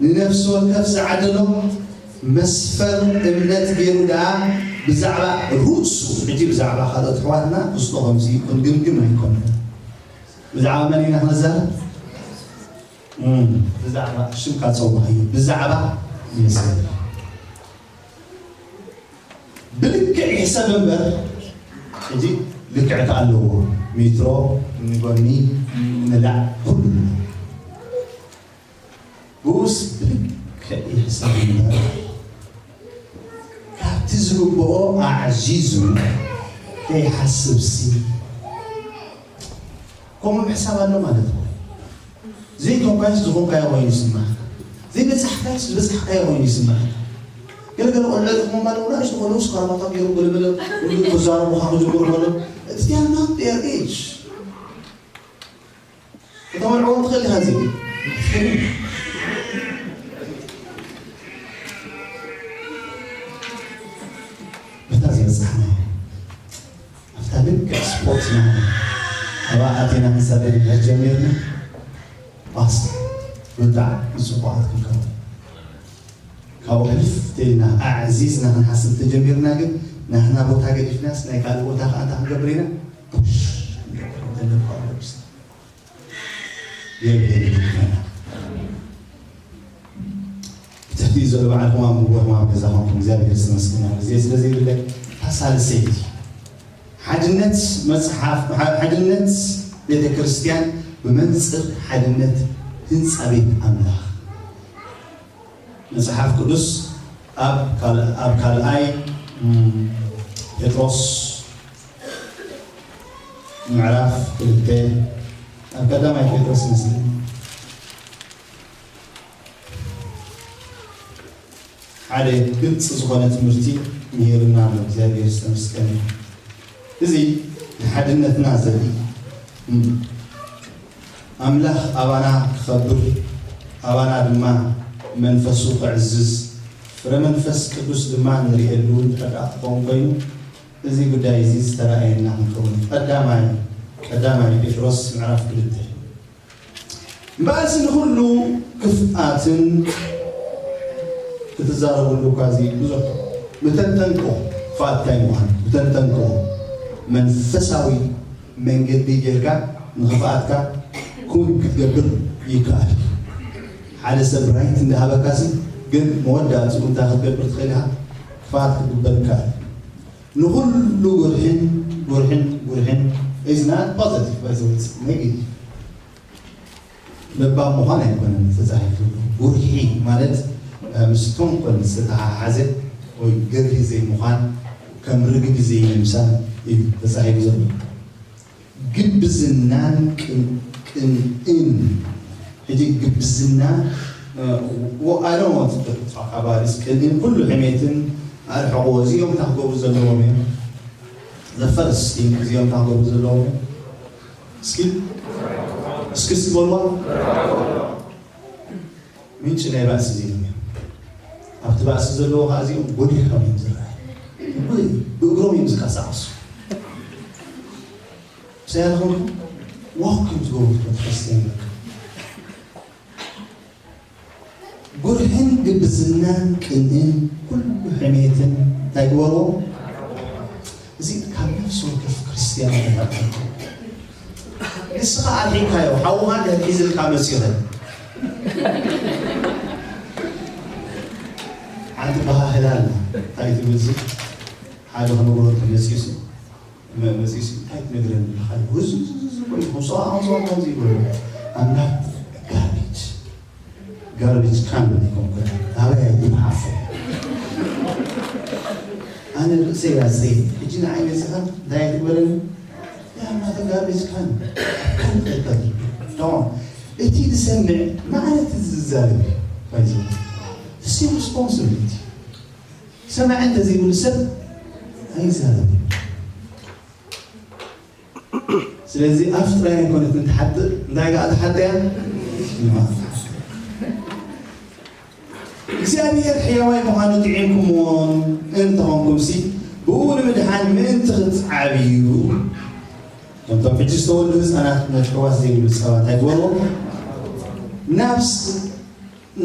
ንነፍሲ ወከፍ ዝዓደሎ መስፈር እምነት ገይሩ ደኣ ብዛዕባ ርእሱ ሕጂ ብዛዕባ ካልኦት ኣሕዋትና ክስቶ ከምዚ ክንግምግም ኣይኮነን። ብዛዕባ መን ኢና ክንዛረብ? እም፣ ብዛዕባ ሽምካ ጸውዓዮ ብዛዕባ የሰ ብልክዕ ይሕሰብ እምበር ሕጂ ልክዕ ከ ኣለዎ ሜትሮ ንጎኒ ንላዕ ኩሉ ብኡስ ብልክዕ ይሕሰብ እምበር ካብቲ ዝግብኦ ኣዕዚዙ ከይሓስብሲ ከምኡ ምሕሳብ ኣሎ ማለት እዩ። ዘይኮንካዮስ ዝኾንካዮ ኮይኑ ይስምዓካ። ዘይበጻሕካዮስ ዝበጻሕካዮ ኮይኑ ይስምዓካ። ገለገለ ቆልዑ ኢኹም ማለት እውን ንእሽቶ ቆልዑ ስኳር ማታ ገይሩ ገለገለ ክዛረቡኻ ክጅምሩ ከሎ it's they are not their age። ከተመልዕዎም ትኽእል ኢኻ እዚ በታ ዝበጻሕናዮ ኣብታ ልክዕ ስፖርት ኢና ኣብኣ ኣቲና ክንሰርሕ እንድሕር ጀሚርና ባስ ብጣዕሚ ፅቡቓት ክንከውን ካብኡ ሕልፍ ተይልና ኣዕዚዝና ክንሓስብ ተጀሚርና ግን ናህና ቦታ ገዲፍናስ ናይ ካልእ ቦታ ከዓ እንታይ ክንገብር ኢና ሽ ክንገብር እግዚኣብሔር ይባርክና። ብትሕቲ ዘሎ በዓል ሕማም ንቦ ሕማም ገዛ ኾንኩም እግዚኣብሔር ዝተመስገነ ግዜ ስለ ዘይብለ ታሳልሰይቲ ሓድነት መጽሓፍ ሓድነት ቤተ ክርስቲያን ብመንጽር ሓድነት ህንጻ ቤት ኣምላኽ መጽሓፍ ቅዱስ ኣብ ካልኣይ ጴጥሮስ ምዕራፍ ክልተ ኣብ ቀዳማይ ጴጥሮስ መስለኒ ሓደ ግልፂ ዝኾነ ትምህርቲ ምሂርና ኣሎ። እግዚኣብሔር ዝተመስገነ። እዚ ንሓድነትና ዘርኢ ኣምላኽ ኣባና ክኸብር ኣባና ድማ መንፈሱ ክዕዝዝ ፍረ መንፈስ ቅዱስ ድማ ንርእየሉ እንድሕር ደኣ ክኸውን ኮይኑ እዚ ጉዳይ እዚ ዝተራእየና ክንከውን እዩ። ቀዳማይ ቀዳማይ ጴጥሮስ ምዕራፍ ክልተ እምበኣርሲ ንኹሉ ክፍኣትን ክትዛረብሉ እኳ እዚ ብዙሕ ብተንተንክኦ ክፍኣት እንታይ ምዃኑ ብተንተንክኦ መንፈሳዊ መንገዲ ጌርካ ንኽፍኣትካ ክውን ክትገብር ይከኣል። ሓደ ሰብ ራይት እንዳሃበካ ሲ ግን መወዳእትኡ እንታይ ክትገብር ትኽእል ኢኻ? ክፍኣት ክግበር ይከኣል። ንኹሉ ጉርሕን ጉርሕን ጉርሕን is not positive፣ by the way, it's negative። ለባም ምዃን ኣይኮነን ተጻሒፉ ዘሎ። ጉርሒ ማለት፣ እ፣ ምስ ተንኮል ዝተተሓሓዘ ወይ ገርሂ ዘይምዃን፣ ከም ርግቢ ዘይምምሳል እዩ ተጻሒፉ ዘሎ። ግብዝናን ቅን-፣ ቅንእን። ሕጂ ግብዝና፣ እ፣ ወ-፣ I don't want to talk about this። ቅንእን ኩሉ ሕሜትን ኣርሕቕዎ። እዚኦም እንታይ ክገብሩ ዘለዎም እዮም? The first thing እዚኦም እንታይ ክገብሩ ዘለዎም እዮም? እስኪ፣ እስኪ፣ እስኪ በልዋ። ምንጪ ናይ ባእሲ እዚኦም እዮም። ኣብቲ ባእሲ ዘለዎ ኸዓ እዚኦም ጎሊሖም እዮም ዝረኣዩ። ብእግሮም እዮም ዝንቀሳቐሱ። ምሳይ ኣለኹም? ዋክ እዮም ዝገብሩ ቤተክርስትያን በቃ። ጉርሕን ግብዝናን ቅንእን ኩሉ ሕሜትን እንታይ ግበርዎ? እዚ ካብ ነፍሲ ወከፍ ክርስትያን ይረኣይ። ንስኻ ኣርሒካዮ፣ ሓውኻ እንድሕር ሒዝልካ መሲኸ። ሓንቲ ባህህላ ኣላ። እንታይ ትብል እዚ? ሓደ ክነግረኩም መጺሱ፣ መ-፣ መጺሱ፣ እንታይ ትነግረኒ ኣለኻ? ህዝብ፣ ህዝብ፣ ህዝብ፣ ወይ ከምዚ፣ ከምዚ፣ ከምዚ ይብሉ። I'm not garbage። ጋርቤጅ ካን ኣይኮንኩን። ኣበይ ኣይትሓፉ። ኣነ ርእሰይ ኣዘይ። ሕጂ ንዓይ መጺኻ እንታይ ኣይትግበረኒ? ያ ናተ ጋርቤጅ ካን። ካን ትጠቀም። ዶን። እቲ ዝሰምዕ ማዕረ እቲ ዝዛረብ እዩ። ባይዘ። The same responsibility። ሰማዒ እንተዘይብሉ ሰብ ኣይዛረብን። ስለዚ ኣፍ ጥራይ ኣይኮነትን ትሓጥእ፣ እንታይ ከኣ ትሓጥእ እያ? እግዚኣብሔር ሕያዋይ ምዃኑ ጥዒምኩምዎን እንተኾንኩምሲ፣ ብኡ ንምድሓን ምእንቲ ክትዓብዩ፣ ከምቶም ሕጂ ዝተወልዱ ህፃናት ነቲ ሕዋስ ዘይብሉ ጸባ እንታይ ግበርዎ? ናብ ስ-፣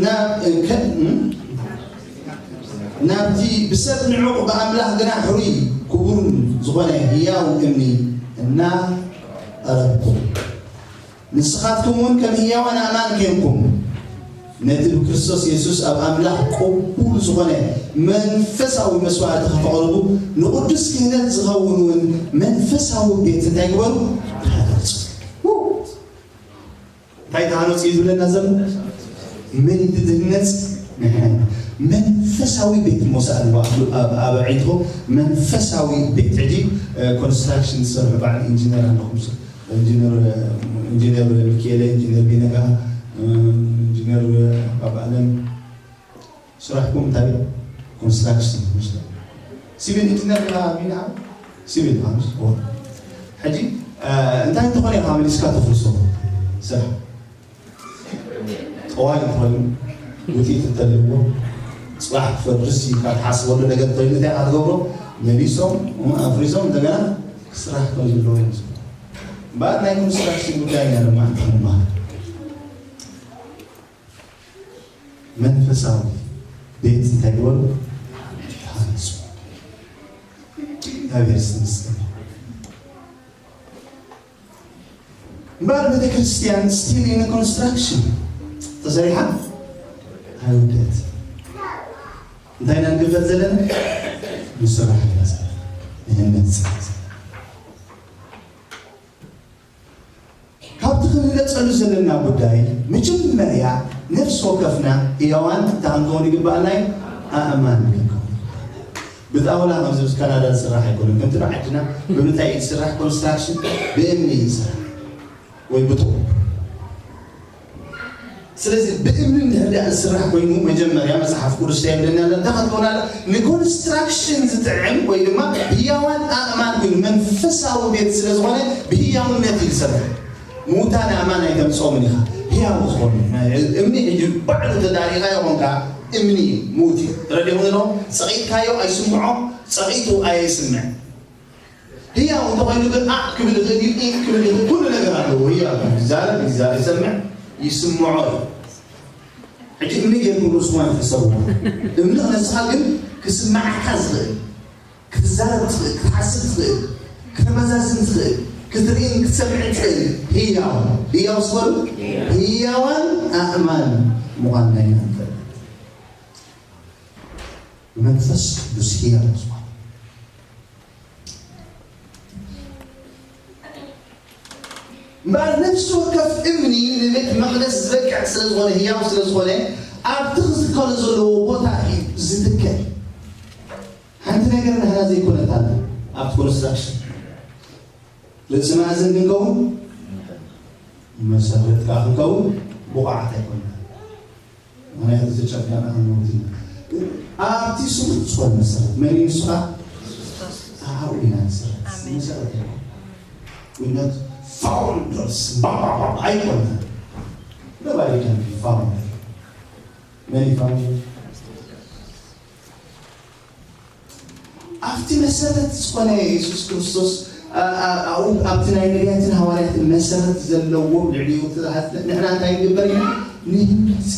ናብ፣ ከ-፣ እም? ናብቲ ብሰብ ንዑቕ ብኣምላኽ ግና ሕሩይ ክቡርን ዝኾነ ህያው እምኒ እናቐረብኩም፣ ንስኻትኩም እውን ከም ህያዋን ኣእማን ኬንኩም፣ ነቲ ብክርስቶስ የሱስ ኣብ ኣምላኽ ቅቡል ዝኾነ መንፈሳዊ መስዋእቲ ከተቕርቡ፣ ንቕዱስ ክህነት ዝኸውን እውን መንፈሳዊ ቤት እንታይ ግበሩ? ተሃነጹ። እንታይ ተሃነጹ እዩ ዝብለና ዘሎ? መን እዩ ዝህነጽ? ንሕና ኢና። መንፈሳዊ ቤት ሞሳ ኣለዋ። ኣብ፣ ኣብ፣ ኣብ ኣዒንትኹም መንፈሳዊ ቤት። ሕጂ፣ እ፣ ኮንስትራክሽን ዝሰርሑ በዓል ኢንጂነር ኣለኹም። ኢንጂነር፣ ኢንጂነር ሚካኤለ፣ ኢንጂነር ቢነጋ፣ ኢንጂነር ባብኣለም፣ ስራሕኩም እንታይ? ኮንስትራክሽን፣ ምሽ? ሲቪል ኢንጂነር ኢኻ ቢና? ሲቪል ኢኻ፣ ምሽ? ኦ። ሕጂ፣ እ፣ እንታይ እንተኾነ ኢኻ መሊስካ ተፍርሶ ስራሕ? ጠዋይ እንተኾይኑ፣ ውፅኢት እንተልዎ፣ ፅባሕ ክፈርስ ኢልካ ትሓስበሉ ነገር እንተይሉ እንታይ ኢኻ ትገብሮ? መሊሶም፣ እ፣ ኣፍሪሶም እንደገና ክስራሕ ከም ዘለዎ ይመስሉ። እምበኣር ናይ ኮንስትራክሽን ጉዳይ ኢና ድማ ንመሃር። መንፈሳዊ ቤት እንታይ ግበሩ? ሃንጹ። እግዚኣብሔር ይመስገን። እምበኣር ቤተክርስትያን still in construction ተሰሪሓ ኣይውደት። እንታይ ኢና ንግበር ዘለና? ንስራሕ ኢና ዘለና። ንህነጽ ዘለና። ካብቲ ክንነጸሉ ዘለና ጉዳይ፣ መጀመርያ ነፍሲ ወከፍና ህያዋን እንታይ ክንከውን ይግባኣና እዩ? ኣእማን ክንከውን። ብጣውላ ከምዚ ምስ ካናዳ ዝስራሕ ኣይኮነን። ከምቲ ብዓድና ብምንታይ እዩ ዝስራሕ? ኮንስትራክሽን ብእምኒ እዩ ዝስራሕ። ወይ ብጡብ። ስለዚ ብእምኒ እንድሕር ደኣ ዝስራሕ ኮይኑ፣ መጀመርያ መጽሓፍ ቅዱስ እንታይ ይብለና ኣሎ? እንታይ ክትከውን ኣላ? ንኮንስትራክሽን ዝጥዕም ወይ ድማ ህያዋን ኣእማን ኮይኑ፣ መንፈሳዊ ቤት ስለ ዝኾነ ብህያውነት እዩ ዝሰርሕ። ምዉታን ኣእማን ኣይተምጽኦምን ኢኻ። ህያው ዝኾኑ፣ እምኒ ሕጂ ባዕሉ ተዳሪኻ ይኾንካ፣ እምኒ እዩ፣ ምዉት እዩ። ተረዲኹም ዘለኹም? ጸቒጥካዮ ኣይስምዖ፣ ጸቒጡ ኣየስምዕ። ህያው እንተኾይኑ ግን ኣእ ክብል ይኽእል እዩ፣ ኢእ ክብል ይኽእል፣ ኩሉ ነገር ኣለዎ። ህያው ይዛረብ፣ ይዛረብ፣ ይሰምዕ፣ ይስምዖ እዩ። ሕጂ እምኒ ጌርኩም ርእስኹም ኣይትሕሰብዎ። እምኒ ክነስኻ ግን ክስምዓካ ዝኽእል፣ ክትዛረብ ትኽእል፣ ክትሓስብ ትኽእል፣ ክተመዛዝን ትኽእል፣ ክትርእን ክትሰምዕን ትኽእል ህያው፣ ህያው ዝበሉ ህያዋን ኣእማን ምዃንና ኢና ንፈልጥ። መንፈስ ቅዱስ ህያው ዝኾነ እምበኣር ነፍሲ ወከፍ እምኒ ንቤት መቕደስ ዝበቅዕ ስለ ዝኾነ ህያው ስለ ዝኾነ ኣብቲ ክዝከሎ ዘለዎ ቦታ እዩ ዝትከል። ሓንቲ ነገር ናህና ዘይኮነት ኣላ ኣብቲ ኮንስትራክሽን ርእሲ ማእዝን ክንከውን መሰረት ከዓ ክንከውን ብቑዓት ኣይኮንና። ምክንያቱ ዝተጨፍለቐ ኣንወት እዩ። ኣብቲ ስሩዕ ዝኾነ መሰረት መን እዩ ንሱ ከዓ ኣብኡ ኢና ንስረት መሰረት ኣይኮን ዊነት ፋውንደርስ ባባባ ኣይኮንና። Nobody can be founder. መን እዩ ፋውንደር? ኣብቲ መሰረት ዝኾነ የሱስ ክርስቶስ ኣብቲ ናይ ነቢያትን ሃዋርያትን መሰረት ዘለዎ ልዕሊኡ ትዝሃት ንሕና እንታይ ንግበር ኢና ንህነፅ።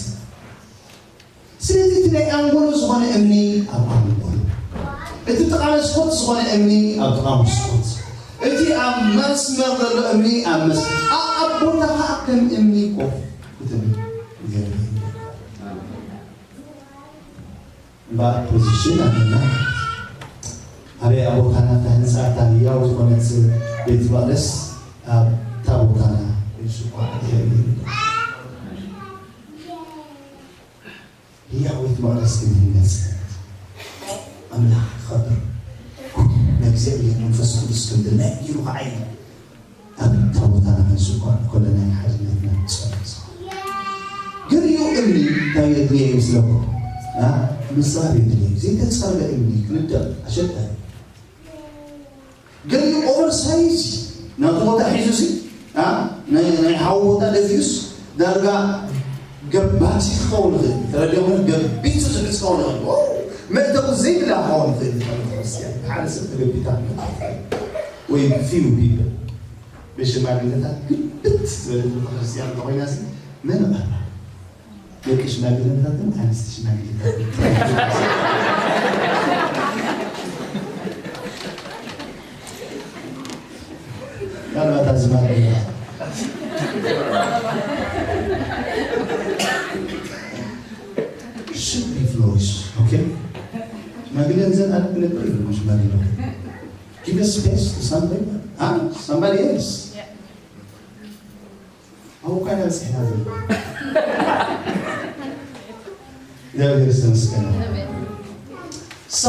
ስለዚ እቲ ናይ ኣንጎሎ ዝኾነ እምኒ ኣብ ኣንጎሎ፣ እቲ ጥቓ መስኮት ዝኾነ እምኒ ኣብ ጥቓ መስኮት፣ እቲ ኣብ መስመር ዘሎ እምኒ ኣብ መስ ኣብ ቦታኻ ከም እምኒ ኮፍ ክትብል እምበኣር ፖዚሽን ኣለና። ኣበይ ኣብ ቦታና እታ ህንፃ እታ ህያው ዝኾነት ቤት መቕደስ ኣብታ ቦታና ሽኳ ይኸእል ህያው ቤት መቕደስ ክንህነፅ ኣምላኽ ክኸብር ነግዚኣብሔር መንፈስ ቅዱስ ክንብል ናይ ኢሉ ከዓ እዩ ኣብታ ቦታና ክንስኳዕ ከለና ሓድነትና ንፀርፅ ገሊኡ እምኒ እንታይ የድልየ ይመስለኩም? ምፅራብ የድልየ። ዘይተፀርበ እምኒ ክንደቕ ኣሸጋሪ። ገሊኡ ኦቨርሳይዝ ናቱ ቦታ ሒዙ ሲ ናይ ሓዊ ቦታ ደፊኡስ ዳርጋ ገባቲ ክኸውን ይኽእል። ተረዲኹም? ገቢቱ ዝሕዝ ክኸውን ይኽእል። መእተዊ ዘይብላ ክኸውን ይኽእል። ሓደ ሰብ ተገቢታ ወይ ፊው ፒፕል ብሽማግለታት ግብት ዝበለት ቤተክርስትያን እንተኮይና ሲ መን ይቐርባ? ደቂ ሽማግለታትን ኣንስቲ ሽማግለታትን ምናልባት ኣዝማድ should be flourish. Okay? ሽማግለ ንዘን ኣነ ክነብር ኢሉ ሽማግለ give a space to somebody. Ah, somebody else. ኣብኡ እኳ ኢና በፂሕና ዘሎ። እግዚኣብሔር ዝተመስገነ። ሶ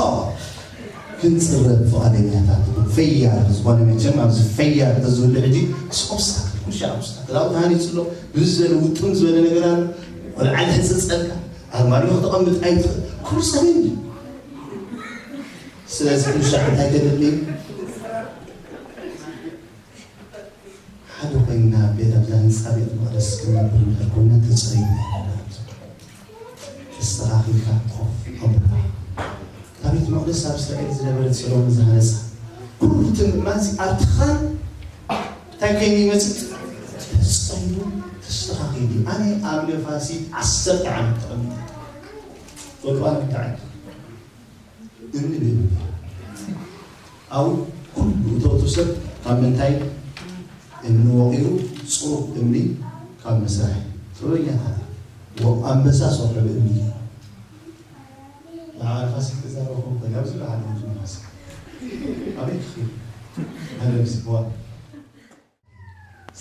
ክንፅረብ ፍቓደኛታት ፈያር ዝኾነ መቸም ኣብዚ ፈያር ተዝህሉ ሕጂ ምስ ኦብስታክል ኩሻ ኦብስታክል ኣብኡ ተሃኒፁ ኣሎ ብዙ ዝበለ ውጥም ዝበለ ነገር ኣሎ። ቆልዓ ይሕፅፀልካ ኣርማድዮ ክተቐምጥ ኣይትኽእል ኩሉ ፀገም እዩ። ስለዚ ኩሻ እንታይ ከድሊ ሓደ ኮይና ቤት ኣብዛ ህንፃ ቤት መቅደስ ክንነብር እንድሕር ኮይና ተፀሪብና ኢና ንብል። ተስተኻኺልካ ኮፍ ኣቡካ እታ ቤት መቅደስ ኣብ እስራኤል ዝነበረት ሰሎሞን ዝሃነፃ ኩሉ ትምእማንዚ ኣብቲ ኻን እንታይ ኮይኑ ይመፅእ ተፀሪቡ ተስተኻኺሉ ኣነ ኣብ ነፋሲት ዓሰርተ ዓመት ተቐሚጠ ፈልጡ ኣነ ክዳዓት እምኒ ብእምኒ ኣብኡ ኩሉ እተውቱ ሰብ ካብ ምንታይ እምኒ ወቒሩ ፅሩብ እምኒ ካብ መስራሕ ጥበበኛታት ወ- ኣንበሳ ሰርሑ ብእምኒ እዩ ንዓል ፋሲል ተዛረኹም ከጋብዝ ብሓደ ነፋስ ኣበይ ክኽእል ኣነ ብዝዋ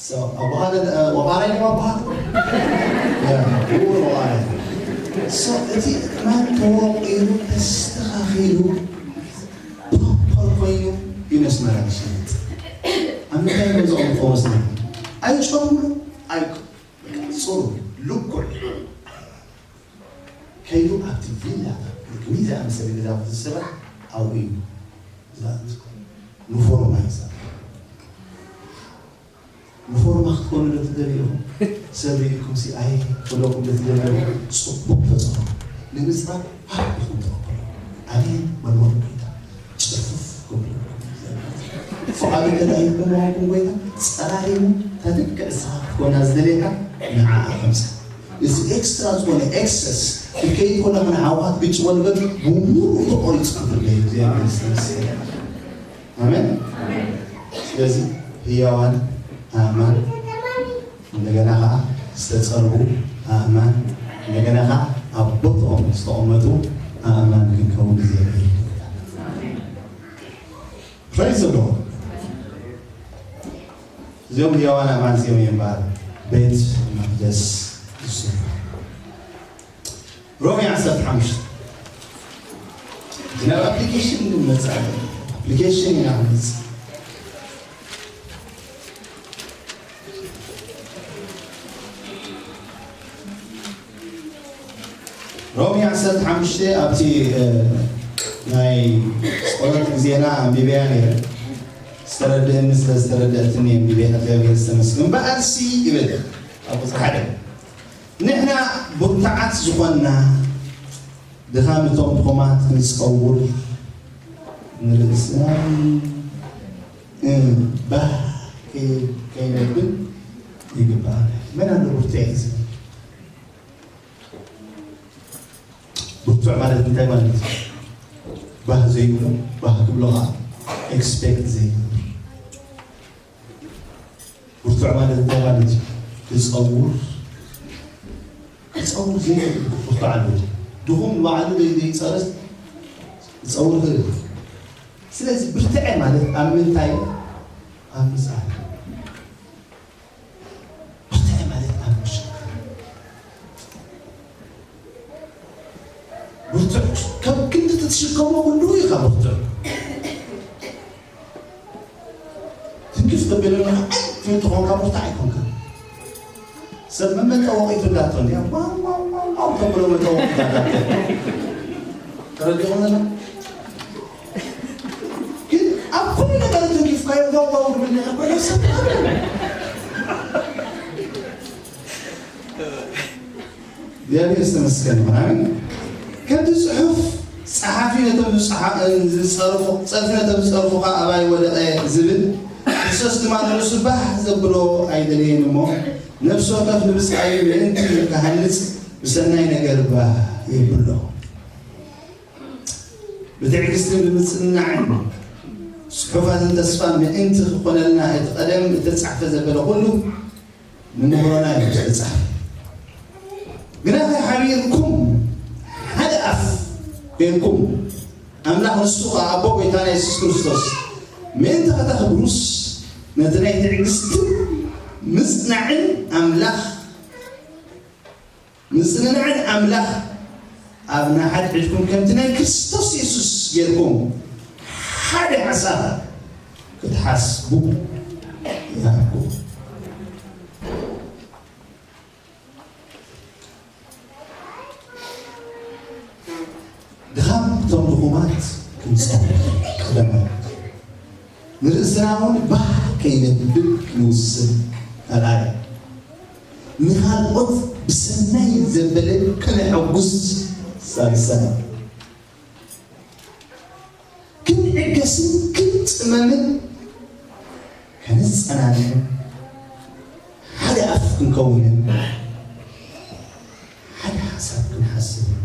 So, ኣቦኻለ ወቓላይ ነው ኣቦኻ? ያ፣ ክቡር ወቓላይ። So፣ እቲ ማን ተወቂሩ ተስተኻኺሉ ፕሮፐር ኮይኑ ይመስመራ ዝሸጥ ኣብ ምንታይ ነው ዝቐምጦ መስመር ኣይጨምሩ ኣይቅፅሩ ልኩዕ ከይዱ ኣብቲ ቪላታት ብርግሚ ዝኣመሰለ ገዛውቲ ዝስራሕ ኣብኡ እዩ ዝኣቱ ንፎርማ ይዛረብ ንፎርማ ክትኮኑ ዶ ትደልዩ ኢኹም ሰብ ርኢልኩም ሲ ኣየ ክብለኩም ዶ ትደልዩ ጽቡቕ ተጽዕኖ ንምጽራብ ሃብ ኢኹም ተቐበሉ ኣሜን በልዎ ንጎይታ ጭርፍፍ ክብሉ ፍቓዱ እንተ ደኣ ሂብኩም ምዃንኩም ጎይታ ጸላሊሙ ተትክዕ ንስኻ ክትኮና ዝደልየካ ንዓኣ ከምሳ እዚ ኤክስትራ ዝኾነ ኤክሰስ ክትከይድ ከለኻ ንዓኻ ክትግጭ ወልበት ብምሉእ ተቖሪፁ ክትርገ እግዚኣብሔር ዝተመስገነ ኣሜን ስለዚ ህያዋን ኣእማን እንደገና ከዓ ዝተፀርቡ ኣእማን እንደገና ከዓ ኣብ ቦትኦም ዝተቐመጡ ኣእማን ክንከውን እግዚኣብሔር ይርዳና። Praise the Lord። እዚኦም ሕያዋን ኣእማን እዚኦም እዮም በዓል ቤት መቕደስ ዝስርሑ። ሮሜ ዓሰርተ ሓሙሽተ። ናብ ኣፕሊኬሽን ንመጽእ ኣለና። ኣፕሊኬሽን ኢና ክንመጽእ። ሮሜ ዓሰርተ ሓሙሽተ ኣብቲ፣ እ፣ ናይ ጸሎት ግዜና ኣንቢበያ ነይረ። ዝተረድእኒ ስለ ዝተረድእትኒ ኣንቢበያ እግዚኣብሔር ዝተመስገን። እምበኣርሲ ይብል ኣብ ቁጽሪ ሓደ፣ ንሕና ብርቱዓት ዝኾንና ድኻም እቶም ድኹማት ክንጸውር ንርእስና እምባህ ከይ-፣ ከይነብል ይግባእ። መን ኣሎ ብርቱዕ እዩ ዝብል? ብርቱዕ ማለት እንታይ ማለት እዩ? ባህ ዘይብሎ፣ ባህ ክብሎ ኸዓ ኤክስፔክት ዘይብሎ። ብርቱዕ ማለት እንታይ ማለት እዩ? ክጸውር፣ ክጸውር ዘይብሉ ብርቱዕ ኣሎ። ድኹም ንባዕሉ ዘይ-፣ ዘይጸርስ ክጸውር ክእል። ስለዚ ብርትዐ ማለት ኣብ ምንታይ? ኣብ ምጽዓር። ብርትዐ ማለት ኣብ ምሽካም። ብርቱዕ ከም ክንዲ ትትሽከሞ ኩሉ ኢኻ ብርቱዕ። ትንክፍ ተበለና፣ ኣይ፣ ትብል ተኾንካ ብርቱዕ ኣይኮንካ። ሰብ መመጠወቒቱ እንዳቶ እንዲያ፣ ዋው፣ ዋው፣ ዋው፣ ዋው፣ ተብሎ መጠወቒታ እንዳቶ። ተረዲኹም ኣለና? ግን ኣብ ኩሉ ነገር ተንኪፍካዮ ዋው፣ ዋው፣ ዝብል ነገር ኮይኑ ሰብ እግዚኣብሔር ዝተመስገነ ይኹን። ኣሜን። ከምቲ ጽሑፍ፣ "ጸሓፊ ነቶም ዝጸሓ-፣ ዝጸርፉ-፣ ጸርፊ ነቶም ዝጸርፉኻ ኣባይ ወደቐ" ዝብል፣ ክርስቶስ ድማ ንርእሱ ባህ ዘብሎ ኣይደለየን እሞ፣ ነፍሲ ወከፍ ንብጻዩ ምእንቲ ክሃንጽ ብሰናይ ነገር ባህ የብሎ። ብትዕግስትን ብምጽንናዕን ጽሑፋትን ተስፋ ምእንቲ ክኾነልና እቲ ቀደም እተጻሕፈ ዘበለ ኩሉ ንምኽሮና እዩ ዝተጻሕፈ። ግናኸ ሓቢርኩም ሓደ ኣፍ ጌርኩም፣ ኣምላኽ ንሱ ኸኣ ኣቦ ጐይታና የሱስ ክርስቶስ ምእንቲ ኸተኽብሩስ፣ ነቲ ናይ ትዕግስትን ምጽናዕን ኣምላኽ፣ ምጽንናዕን ኣምላኽ ኣብ ንሓድሕድኩም ከምቲ ናይ ክርስቶስ የሱስ ጌርኩም ሓደ ሓሳብ ክትሓስቡ ይሃብኩም። ድኻም እቶም ድኹማት ክንጸውር፣ ቀዳማይ። ንርእስና እውን ባህ ከይነብል ክንውስን፣ ካልኣይ። ንኻልኦት ብሰናይ ዘበለ ከነሐጉስ፣ ሳልሳይ። ክንዕገስን ክንጽመምን ከነጸናንዕን ሓደ ኣፍ ክንከውንን ሓደ ሓሳብ ክንሓስብን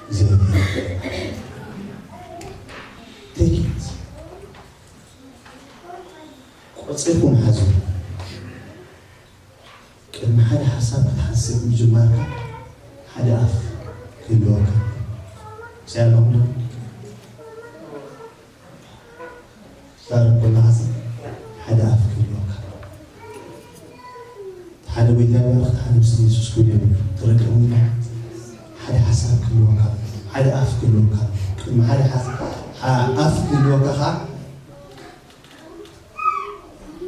እግዚኣብሔር ይርዳና። Take it። ቆጺርኩም ሓዙ። ቅድሚ ሓደ ሓሳብ ክትሓስብ ምጅማርካ ሓደ ኣፍ ክህልወካ። እንታይ ኣለኹም ዶ? ዛረብ ከለኻ ሓደ ኣፍ ክህልወካ። ሓደ ጎይታ ይባርኽ፣ ሓደ ምስለ የሱስ ክብል የብሉ። ትረድእዎም ዶ? ሓደ ሓሳብ ክህልወካ፣ ሓደ ኣፍ ክህልወካ። ቅድሚ ሓደ ሓሳብ፣ ሓ-፣ ኣፍ ክህልወካ ኸዓ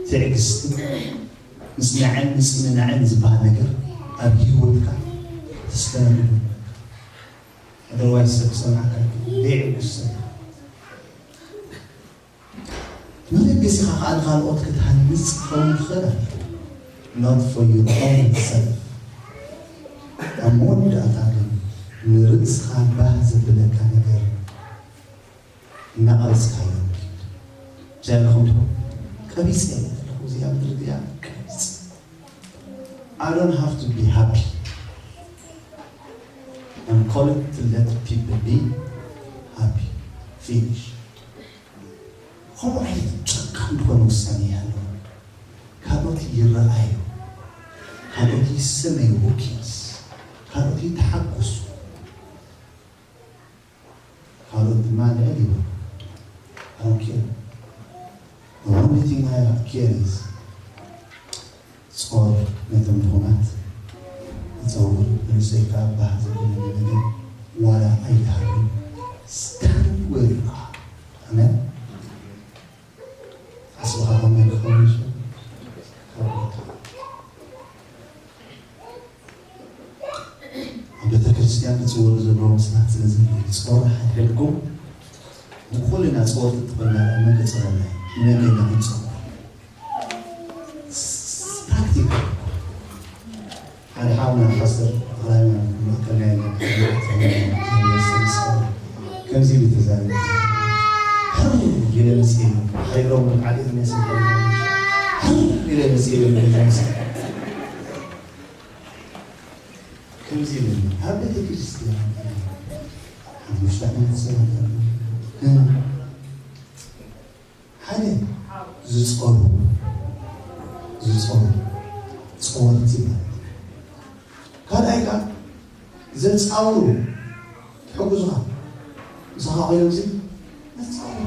ትዕግስቲ፣ ምጽናዕን ምጽንናዕን ዝበሃል ነገር ኣብ ህይወትካ ተስተማምዶ ኣለካ። Otherwise ሰብ ክሰምዓካ ዘይዕጉስ ሰብ። መበገሲኻ ከኣ ንኻልኦት ክትሃንጽ ክኸውን ትኽእል ኣለካ። Not for your own self። ኣብ መወዳእታ ግን ንርእስኻ ባህ ዘብለካ ነገር እናቐረጽካዮ። እንታይ ኣለኹም ዶ? ቀቢጸ ኣለኹ እዚኣ ምድሪ እዚኣ ቀቢጸ። I don't have to be happy. I'm calling to let people be happy. Finish. ከምኡ ዓይነት ጨካን ዝኾነ ውሳኔ ይሃልዎ። ካልኦት ይረኣዩ፣ ካልኦት ይሰመዩ፣ who cares? ካልኦት ይተሓጎሱ። ጾር ነቶም ድኹማት ይጸውር፣ ንርእሰይ ከኣ ባህ ዘብለኒ ነገር ዋላ ኣይደሃብን። Stand where you are. ኣሜን። ዓስብኻ ከመይ ክኸውን ይኽእል? ካብ ቦታ። ኣብ ቤተ ክርስቲያን ክጽወሩ ዘለዎም ሰባት ስለ ዘለዉ፣ ጾር ሓድሕድኩም ንኹልና ጾር ትኾና መን ክጽወረና እዩ? ንመን ከይና ክንጸውር? ፕራክቲካል። ሓደ ሓውና ፓስተር ተኽለሃይማኖት መካከል ናይ ከምዚ ኢሉ ተዛሪቡ። ሕር ኢለ መጽእ ኢሉ። ሓይሎም ዓዲ እምነት ስንከል ሕር ኢለ መጽእ ኢሉ። ከምዚ ኢሉ ኣብ ቤተ ክርስቲያን ሓሙሽተ ዓይነት ሰባት ኣለዉ። ሓደ ዝጾሩ፣ ዝጾሩ ጸወርቲ ማለት እዩ። ካልኣይ ከኣ ዘጻውሩ፣ ትሕግዙኻ፣ ምሳኻ ኮይኖም ሲ ዘጻውሩ።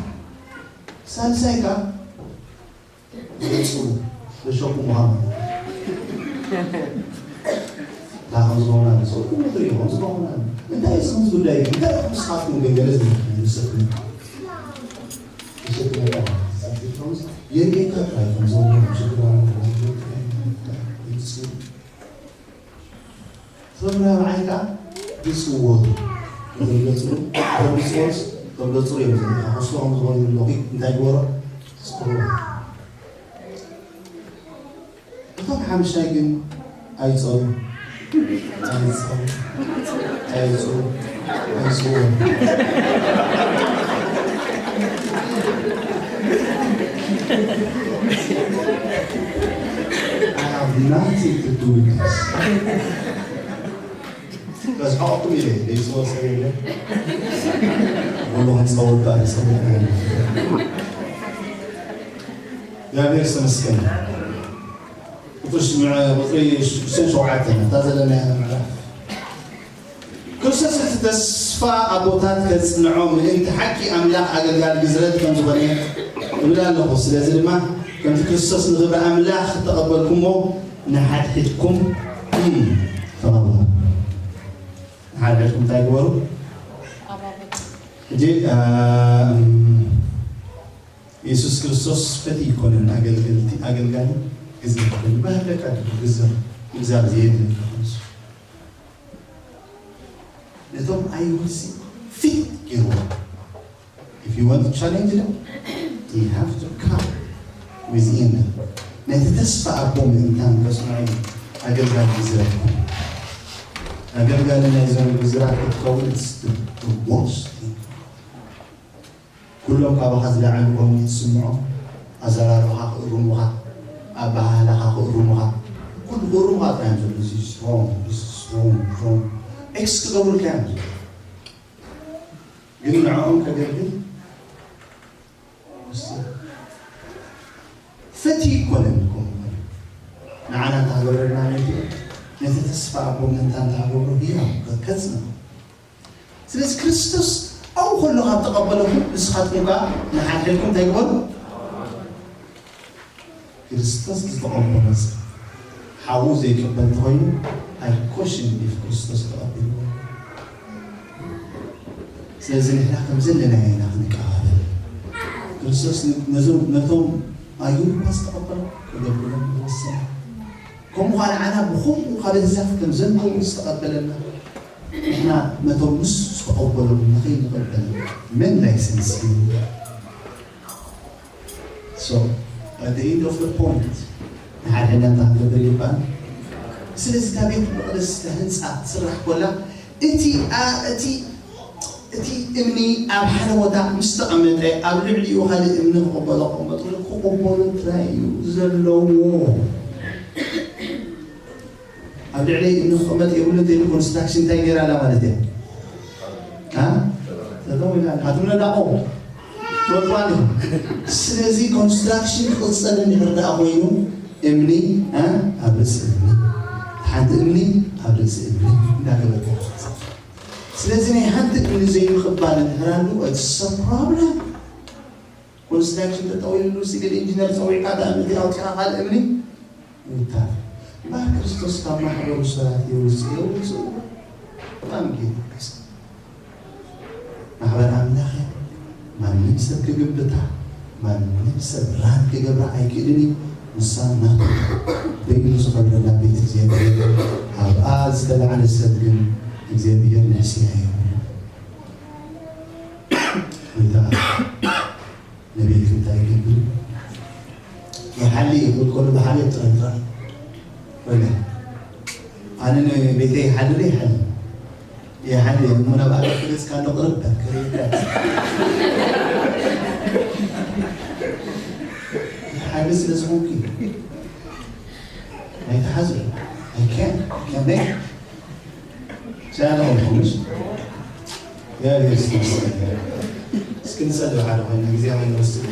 ሳልሳይ ከኣ ዘጽሩ፣ ዘሸክሙኻ ማለት እዩ። እንታይ ከም ዝኾነ፣ ሰው ምድሪ ይኹን ዝኾነ፣ እንታይ እዩ ስምስ ጉዳይ፣ እንታይ እዩ ንስኻትኩም ገንገለ ዝመስለኩም? የርእየካ ጥራይ ከም ዘሎ ችግር ኣሎ። ሰብ ራብዓይ ከዓ ብፅወቱ ተብለፅሩ፣ ተብፅወት፣ ተብለፅሩ እዮም። ዘ ከስቶ ከም ዝኾኑ ይብሎ እንታይ ግበሮ? ፅሩ። እቶም ሓምሻይ ግን ኣይጸሩ፣ ኣይጸሩ፣ ኣይጸሩ፣ ኣይጸሩ። I have nothing to do with this. በስሓቕኩም ኢለ ዘይጽወር ሰብ የለ። ወሎ ክንጸወር ባል ጸወር። እግዚኣብሔር ይመስገን። ቁፅሪ ሽምዕ-፣ ቁፅሪ ሽዱሽተን ሸውዓተን እታ ዘለናያ ምዕራፍ። ክርስቶስ እቲ ተስፋ ኣቦታት ከጽንዖ ምእንቲ ሓቂ ኣምላኽ ኣገልጋሊ ግዝረት ከም ዝኾነ እብል ኣለኹ። ስለዚ ድማ ከምቲ ክርስቶስ ንኽብሪ ኣምላኽ እተቐበልኩሞ ንሓድሕድኩም ተቐበሉ። ንሓድሕድኩም እንታይ ግበሩ? ሕጂ፣ ኣም፣ የሱስ ክርስቶስ ፈቲ ይኮነን ኣገልገልቲ፣ ኣገልጋሊ ግዝረት ኮይኑ ባህለካ ግዝር፣ ግዝር ዘየድሊ ይኮንስ። ነቶም ኣይሁድሲ ፊት ገይርዎ። If you want to challenge them, you have to come within them። ነቲ ተስፋ ኣቦ ምእንታን ከስምዑ ኣገልጋሊ ግዝረት። ኣገልጋሊ ናይዞም ግዝራት ክትከውን it's the worst thing። ኩሎም ካባኻ ዝለዓሉ ኮይኖም ይስምዖም። ኣዘራርባኻ ክእርሙኻ፣ ኣበሃህላኻ ክእርሙኻ፣ ኩሉ ክእርሙኻ ጥራይ እዮም ዘለዉ። This is wrong, this is wrong, wrong። ኤክስ ክገብሩልካ እዮም ዘለዉ። ግን ንዕኦም ከገልግል ፈትዩ ኣይኮነን። ከምኡ ንዓና እንተሃገበረና ነቲ፣ ነቲ ተስፋ ኣቦ ምእንታ እንተሃገብሮ ህያው ከጽንዕ። ስለዚ ክርስቶስ ኣብኡ ከሎ ካብ ተቐበለኩም ንስኻትኩም ከኣ ንሓድሕድኩም እንታይ ግበሩ? ክርስቶስ ዝተቐበሎ ሰብ ሓዉ ዘይቅበል እንተኾይኑ I question if ክርስቶስ ተቐቢልዎ። ስለዚ ንሕና ከም ዘለና ኢና ክንቀባበል። ክርስቶስ ነዞም፣ ነቶም ኣይሁድ እኳ ዝተቐበሎ ከገልግሎም ዝወሰነ። ከምኡ ኸዓ ንዓና ብኸምኡ ካብ ኣህዛብ ከም ዘንበሩ ዝተቐበለና፣ ንሕና ነቶም ንሱ ዝተቐበሎም ንኸይንቕበል መን ላይሰንስ ሂቡ? So, at the end of the point፣ ንሓድሕድና እንታይ ክንገብር ይግባእ? ስለዚ እታ ቤት መቕደስ፣ እታ ህንጻ ትስራሕ ከላ፣ እቲ፣ ኣ-፣ እቲ፣ እቲ እምኒ ኣብ ሓደ ቦታ ምስ ተቐመጠ፣ ኣብ ልዕሊኡ ካልእ እምኒ ክቕበሎ ክቕመጥሉ፣ ክቕበሎ ጥራይ እዩ ዘለዎ። ኣብ ልዕሊ እምኒ ክቕመጥ የብሉ እንተኢሉ ኮንስትራክሽን እንታይ ገይራ ኣላ ማለት እያ? አ? ጠጠው ኢላ ኣላ። ኣትብለና እኮ። ትወድዋ እንዲኹም። ስለዚ ኮንስትራክሽን ክቕጸል እንድሕር ደኣ ኮይኑ እምኒ፣ አ? ኣብ ርእሲ እምኒ። ሓንቲ እምኒ ኣብ ርእሲ እምኒ እንዳገበርካ ትቕጸል። ስለዚ ናይ ሓንቲ እምኒ ዘይምቕባል እንድሕር ኣሎ፣ it's a problem። ኮንስትራክሽን ተጠዊሉ ሲቪል ኢንጂነር ጸዊዕካ ደኣ እምኒ ኣውጺኻ ካልእ እምኒ ይታረም። እምበኣር ክርስቶስ ካብ ማሕበሩ ሰባት የውፅእ፣ የውፅእ። በጣም ጌታ ይመስገን። ማሕበር ኣምላኽ እያ። ማንም ሰብ ክግብታ፣ ማንም ሰብ ራን ክገብራ ኣይክእልን እዩ። ንሳ ናቱ በይኑ ዝኸብረላ ቤት እግዚኣብሔር። ኣብኣ ዝተላዕለ ሰብ ግን እግዚኣብሔር ንሕስያ የብሉን። ወይታ ነቢይ እንታይ ይገብር? ይሓሊ ይብል ከሎ ብሓልዮት ጥራይ ጥራይ። ወለ ኣነ ንቤተይ ይሓሊ ዶ ይሓሊ? ይሓሊ እሞ ናብ ኣገር ክገጽካ እንዶ ቅርብ በል፣ ክርእየካ። ይሓሊ ስለ ዝኾንኩ እዩ። ኣይትሓዙ። I can't. I can't make it. ቻለ ሆንኩምሽ። እግዚኣቢሄር ይመስገን። እስኪ ንጸልይ ሓደ ኮይና፣ ግዜ ከይንወስድ።